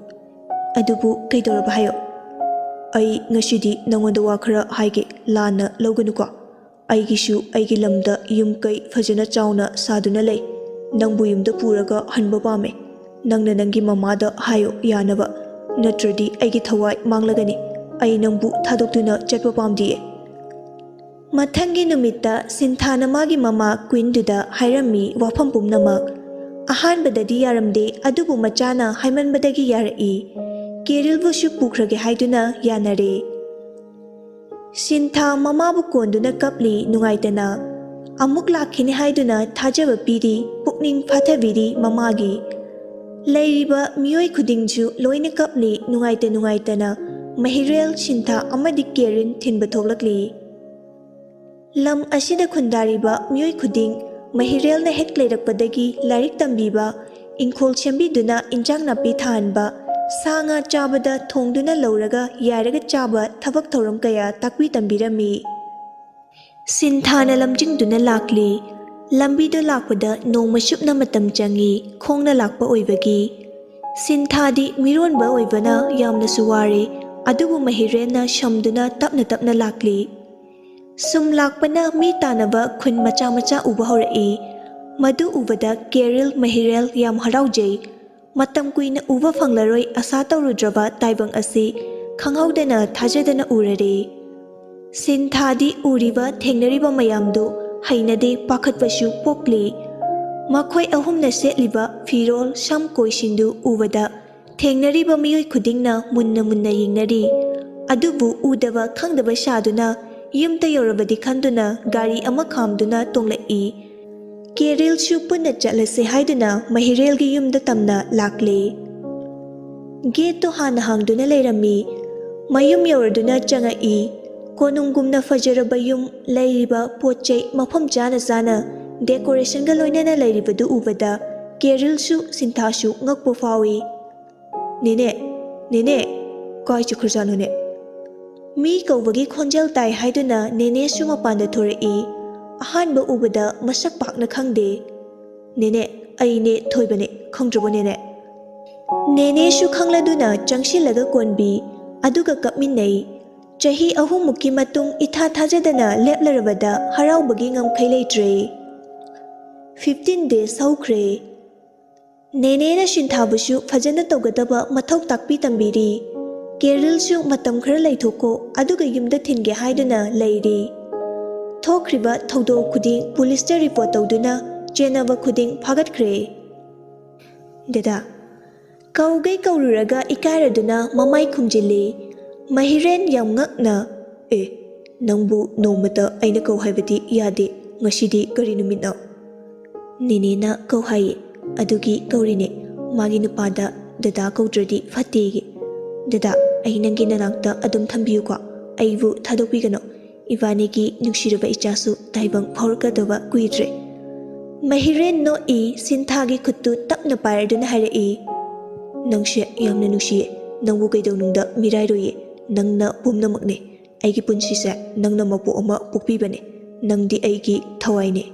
ꯑꯗꯨꯕꯨ ꯀꯩꯗꯧꯔꯕ ꯍꯥꯏꯌꯣ? ꯑꯩ ꯉꯁꯤꯗꯤ ꯅꯪꯉꯣꯟꯗ ꯋꯥ ꯈꯔ ꯍꯥꯏꯒꯦ, ꯂꯥꯟꯅ ꯂꯧꯒꯅꯨꯀꯣ꯫ ꯑꯩꯒꯤꯁꯨ ꯑꯩꯒꯤ ꯂꯝꯗ ꯌꯨꯝ ꯀꯩ ꯐꯖꯅ ꯆꯥꯎꯅ ꯁꯥꯗꯨꯅ ꯂꯩ꯫ ꯅꯪꯕꯨ ꯌꯨꯝꯗ ꯄꯨꯔꯒ ꯍꯟꯕ ꯄꯥꯝꯃꯦ꯫ ꯅꯪꯅ ꯅꯪꯒꯤ ꯃꯃꯥꯗ ꯍꯥꯏꯌꯣ ꯌꯥꯅꯕ, ꯅꯠꯇ꯭ꯔꯗꯤ ꯑꯩꯒꯤ ꯊꯋꯥꯏ ꯃꯥꯡꯂꯒꯅꯤ꯫ ꯑꯩ ꯅꯪꯕꯨ ꯊꯥꯗꯣꯛꯇꯨꯅ ꯆꯠꯄ ꯄꯥꯝꯗꯤꯌꯦ꯫" ꯃꯊꯪꯒꯤ ꯅꯨꯃꯤꯠꯇ ꯁꯤꯟꯊꯥꯅ ꯃꯥꯒꯤ ꯃꯃꯥ ꯀ꯭ꯋꯤꯟꯗꯨꯗ ꯍꯥꯏꯔꯝꯃꯤ ꯋꯥꯐꯝ ꯄꯨꯝꯅꯃꯛ꯫ ꯑꯍꯥꯟꯕꯗꯗꯤ ꯌꯥꯔꯝꯗꯦ, ꯑꯗꯨꯕꯨ ꯃꯆꯥꯅ ꯍꯥꯏꯃꯟꯕꯗꯒꯤ ꯌꯥꯔꯛꯏ꯫ ꯀꯦꯔꯤꯜꯕꯨꯁꯨ ꯄꯨꯈ꯭ꯔꯒꯦ ꯍꯥꯏꯗꯨꯅ ꯌꯥꯅꯔꯦ꯫ ꯁꯤꯟꯊꯥ ꯃꯃꯥꯕꯨ ꯀꯣꯟꯗꯨꯅ ꯀꯞꯂꯤ ꯅꯨꯡꯉꯥꯏꯇꯅ꯫ ꯑꯃꯨꯛ ꯂꯥꯛꯈꯤꯅꯤ ꯍꯥꯏꯗꯨꯅ ꯊꯥꯖꯕ ꯄꯤꯔꯤ, ꯄꯨꯛꯅꯤꯡ ꯐꯥꯊꯕꯤꯔꯤ ꯃꯃꯥꯒꯤ꯫ ꯂꯩꯔꯤꯕ ꯃꯤꯑꯣꯏ ꯈꯨꯗꯤꯡꯁꯨ ꯂꯣꯏꯅ ꯀꯞꯂꯤ ꯅꯨꯡꯉꯥꯏꯇ ꯅꯨꯡꯉꯥꯏꯇꯅ꯫ ꯃꯍꯤꯔꯦꯜ, ꯁꯤꯟꯊꯥ ꯑꯃꯗꯤ ꯀꯦꯔꯤꯟ ꯊꯤꯟꯕ ꯊꯣꯛꯂꯛꯂꯤ꯫ ꯂꯝ ꯑꯁꯤꯗ ꯈꯨꯟꯗꯥꯔꯤꯕ ꯃꯤꯑꯣꯏ ꯈꯨꯗꯤꯡ ꯃꯍꯤꯔꯦꯜꯅ ꯍꯦꯛ ꯂꯩꯔꯛꯄꯗꯒꯤ ꯂꯥꯏꯔꯤꯛ ꯇꯝꯕꯤꯕ, ꯏꯪꯈꯣꯜ ꯁꯦꯝꯕꯤꯗꯨꯅ ꯏꯟꯖꯥꯡ ꯅꯥꯄꯤ ꯊꯥꯍꯟꯕ, ꯁꯥ ꯉꯥ ꯆꯥꯕꯗ ꯊꯣꯡꯗꯨꯅ ꯂꯧꯔꯒ ꯌꯥꯏꯔꯒ ꯆꯥꯕ ꯊꯕꯛ ꯊꯧꯔꯝ ꯀꯌꯥ ꯇꯥꯛꯄꯤ ꯇꯝꯕꯤꯔꯝꯃꯤ꯫ ꯁꯤꯟꯊꯥꯅ ꯂꯝꯖꯤꯡꯗꯨꯅ ꯂꯥꯛꯂꯤ꯫ ꯂꯝꯕꯤꯗ ꯂꯥꯛꯄꯗ ꯅꯣꯡꯃ ꯆꯨꯞꯅ ꯃꯇꯝ ꯆꯪꯏ, ꯈꯣꯡꯅ ꯂꯥꯛꯄ ꯑꯣꯏꯕꯒꯤ꯫ ꯁꯤꯟꯊꯥꯗꯤ ꯃꯤꯔꯣꯟꯕ ꯑꯣꯏꯕꯅ ꯌꯥꯝꯅꯁꯨ ꯋꯥꯔꯦ, ꯑꯗꯨꯕꯨ ꯃꯍꯤꯔꯦꯟꯅ ꯁꯝꯗꯨꯅ ꯇꯞꯅ ꯇꯞꯅ ꯂꯥꯛꯂꯤ꯫ ꯁꯨꯝ ꯂꯥꯛꯄꯅ ꯃꯤ ꯇꯥꯅꯕ ꯈꯨꯟ ꯃꯆꯥ ꯃꯆꯥ ꯎꯕ ꯍꯧꯔꯛꯏ꯫ ꯃꯗꯨ ꯎꯕꯗ ꯀꯦꯔꯤꯜ, ꯃꯍꯤꯔꯦꯜ ꯌꯥꯝ ꯍꯔꯥꯎꯖꯩ꯫ ꯃꯇꯝ ꯀꯨꯏꯅ ꯎꯕ ꯐꯪꯂꯔꯣꯏ ꯑꯁꯥ ꯇꯧꯔꯨꯗ꯭ꯔꯕ ꯇꯥꯏꯕꯪ ꯑꯁꯤ ꯈꯪꯍꯧꯗꯅ ꯊꯥꯖꯗꯅ ꯎꯔꯔꯦ꯫ ꯁꯤꯟꯊꯥꯗꯤ ꯎꯔꯤꯕ ꯊꯦꯡꯅꯔꯤꯕ ꯃꯌꯥꯝꯗꯨ ꯍꯩꯅꯗꯦ, ꯄꯥꯈꯠꯄꯁꯨ ꯄꯣꯛꯂꯤ꯫ ꯃꯈꯣꯏ ꯑꯍꯨꯝꯅ ꯁꯦꯠꯂꯤꯕ ꯐꯤꯔꯣꯜ, ꯁꯝ ꯀꯣꯏꯁꯤꯡꯗꯨ ꯎꯕꯗ ꯊꯦꯡꯅꯔꯤꯕ ꯃꯤꯑꯣꯏ ꯈꯨꯗꯤꯡꯅ ꯃꯨꯟꯅ ꯃꯨꯟꯅ ꯌꯦꯡꯅꯔꯤ꯫ ꯑꯗꯨꯕꯨ ꯎꯗꯕ ꯈꯪꯗꯕ ꯁꯥꯗꯨꯅ ꯌꯨꯝꯗ ꯌꯧꯔꯕꯗꯤ ꯈꯟꯗꯨꯅ ꯒꯥꯔꯤ ꯑꯃ ꯈꯥꯝꯗꯨꯅ ꯇꯣꯡꯂꯛꯏ꯫ ꯀꯦꯔꯤꯜꯁꯨ ꯄꯨꯟꯅ ꯆꯠꯂꯁꯦ ꯍꯥꯏꯗꯨꯅ ꯃꯍꯤꯔꯦꯜꯒꯤ ꯌꯨꯝꯗ ꯇꯝꯅ ꯂꯥꯛꯂꯦ꯫ ꯒꯦꯠꯇꯨ ꯍꯥꯟꯅ ꯍꯥꯡꯗꯨꯅ ꯂꯩꯔꯝꯃꯤ꯫ ꯃꯌꯨꯝ ꯌꯧꯔꯗꯨꯅ ꯆꯪꯉꯛꯏ꯫ ꯀꯣꯅꯨꯡꯒꯨꯝꯅ ꯐꯖꯔꯕ ꯌꯨꯝ, ꯂꯩꯔꯤꯕ ꯄꯣꯠ ꯆꯩ ꯃꯐꯝ ꯆꯥꯅ ꯆꯥꯅ ꯗꯦꯀꯣꯔꯦꯁꯟꯒ ꯂꯣꯏꯅꯅ ꯂꯩꯔꯤꯕꯗꯨ ꯎꯕꯗ ꯀꯦꯔꯤꯜꯁꯨ ꯁꯤꯟꯊꯥꯁꯨ ꯉꯛꯄ ꯐꯥꯎꯏ꯫ "ꯅꯦꯅꯦ, ꯅꯦꯅꯦ, ꯀꯥꯏ ꯆꯠꯈ꯭ꯔꯖꯥꯠꯅꯣꯅꯦ?" ꯃꯤ ꯀꯧꯕꯒꯤ ꯈꯣꯟꯖꯦꯜ ꯇꯥꯏ ꯍꯥꯏꯗꯨꯅ ꯅꯦꯅꯦꯁꯨ ꯃꯄꯥꯟꯗ ꯊꯣꯔꯛꯏ꯫ ꯑꯍꯥꯟꯕ ꯎꯕꯗ ꯃꯁꯛ ꯄꯥꯛꯅ ꯈꯪꯗꯦ꯫ "ꯅꯦꯅꯦ, ꯑꯩꯅꯦ ꯊꯣꯏꯕꯅꯦ, ꯈꯪꯗ꯭ꯔꯕꯣ ꯅꯦꯅꯦ?" ꯅꯦꯅꯦꯁꯨ ꯈꯪꯂꯗꯨꯅ ꯆꯪꯁꯤꯜꯂꯒ ꯀꯣꯟꯕꯤ, ꯑꯗꯨꯒ ꯀꯞꯃꯤꯟꯅꯩ꯫ ꯆꯍꯤ ꯑꯍꯨꯝꯃꯨꯛꯀꯤ ꯃꯇꯨꯡ ꯏꯊꯥ ꯊꯥꯖꯗꯅ ꯂꯦꯞꯂꯔꯕꯗ ꯍꯔꯥꯎꯕꯒꯤ ꯉꯝꯈꯩ ꯂꯩꯇ꯭ꯔꯦ꯫ Fifteen days ꯍꯧꯈ꯭ꯔꯦ꯫ ꯅꯦꯅꯦꯅ ꯁꯤꯟꯊꯥꯕꯨꯁꯨ ꯐꯖꯅ ꯇꯧꯒꯗꯕ ꯃꯊꯧ ꯇꯥꯛꯄꯤ ꯇꯝꯕꯤꯔꯤ꯫ "ꯀꯦꯔꯤꯜꯁꯨ ꯃꯇꯝ ꯈꯔ ꯂꯩꯊꯣꯛꯀꯣ, ꯑꯗꯨꯒ ꯌꯨꯝꯗ ꯊꯤꯟꯒꯦ" ꯍꯥꯏꯗꯨꯅ ꯂꯩꯔꯤ꯫ ꯊꯣꯛꯈ꯭ꯔꯤꯕ ꯊꯧꯗꯣꯛ ꯈꯨꯗꯤꯡ ꯄꯨꯂꯤꯁꯇ ꯔꯤꯄꯣꯔꯠ ꯇꯧꯗꯨꯅ ꯆꯦꯟꯅꯕ ꯈꯨꯗꯤꯡ ꯐꯥꯒꯠꯈ꯭ꯔꯦ꯫ "ꯗꯗꯥ, ꯀꯧꯒꯩ ꯀꯧꯔꯨꯔꯒ ꯏꯀꯥꯏꯔꯗꯨꯅ ꯃꯃꯥꯏ ꯈꯨꯝꯖꯤꯜꯂꯤ꯫ ꯃꯍꯤꯔꯦꯟ ꯌꯥꯝ ꯉꯛꯅ, "ꯑꯦ, ꯅꯪꯕꯨ ꯅꯣꯡꯃꯇ ꯑꯩꯅ ꯀꯧ ꯍꯥꯏꯕꯗꯤ ꯌꯥꯗꯦ꯫ ꯉꯁꯤꯗꯤ ꯀꯔꯤ ꯅꯨꯃꯤꯠꯅꯣ?" "ꯅꯦꯅꯦꯅ ꯀꯧ ꯍꯥꯏꯌꯦ, ꯑꯗꯨꯒꯤ ꯀꯧꯔꯤꯅꯦ꯫ ꯃꯥꯒꯤ ꯅꯨꯄꯥꯗ ꯗꯗꯥ ꯀꯧꯗ꯭ꯔꯗꯤ ꯐꯠꯇꯦꯌꯦ꯫ ꯗꯗꯥ, ꯑꯩ ꯅꯪꯒꯤ ꯅꯅꯥꯛꯇ ꯑꯗꯨꯝ ꯊꯝꯕꯤꯌꯨꯀꯣ꯫ ꯑꯩꯕꯨ ꯊꯥꯗꯣꯛꯄꯤꯒꯅꯨ꯫ ꯏꯕꯥꯅꯤꯒꯤ ꯅꯨꯡꯁꯤꯔꯕ ꯏꯆꯥꯁꯨ ꯇꯥꯏꯕꯪ ꯐꯥꯎꯔꯛꯀꯗꯕ ꯀꯨꯏꯗ꯭ꯔꯦ꯫" ꯃꯍꯤꯔꯦꯟ ꯅꯣꯛꯏ, ꯁꯤꯟꯊꯥꯒꯤ ꯈꯨꯠꯇꯨ ꯇꯞꯅ ꯄꯥꯏꯔꯗꯨꯅ ꯍꯥꯏꯔꯛꯏ, "ꯅꯪꯁꯦ ꯌꯥꯝꯅ ꯅꯨꯡꯁꯤꯌꯦ꯫ ꯅꯪꯕꯨ ꯀꯩꯗꯧꯅꯨꯡꯗ ꯃꯤꯔꯥꯏꯔꯣꯏꯌꯦ꯫ ꯅꯪꯅ ꯄꯨꯝꯅꯃꯛꯅꯦ꯫ ꯑꯩꯒꯤ ꯄꯨꯟꯁꯤꯁꯦ ꯅꯪꯅ ꯃꯄꯣꯛ ꯑꯃ ꯄꯣꯛꯄꯤꯕꯅꯦ꯫ ꯅꯪꯗꯤ ꯑꯩꯒꯤ ꯊꯋꯥꯏꯅꯦ꯫"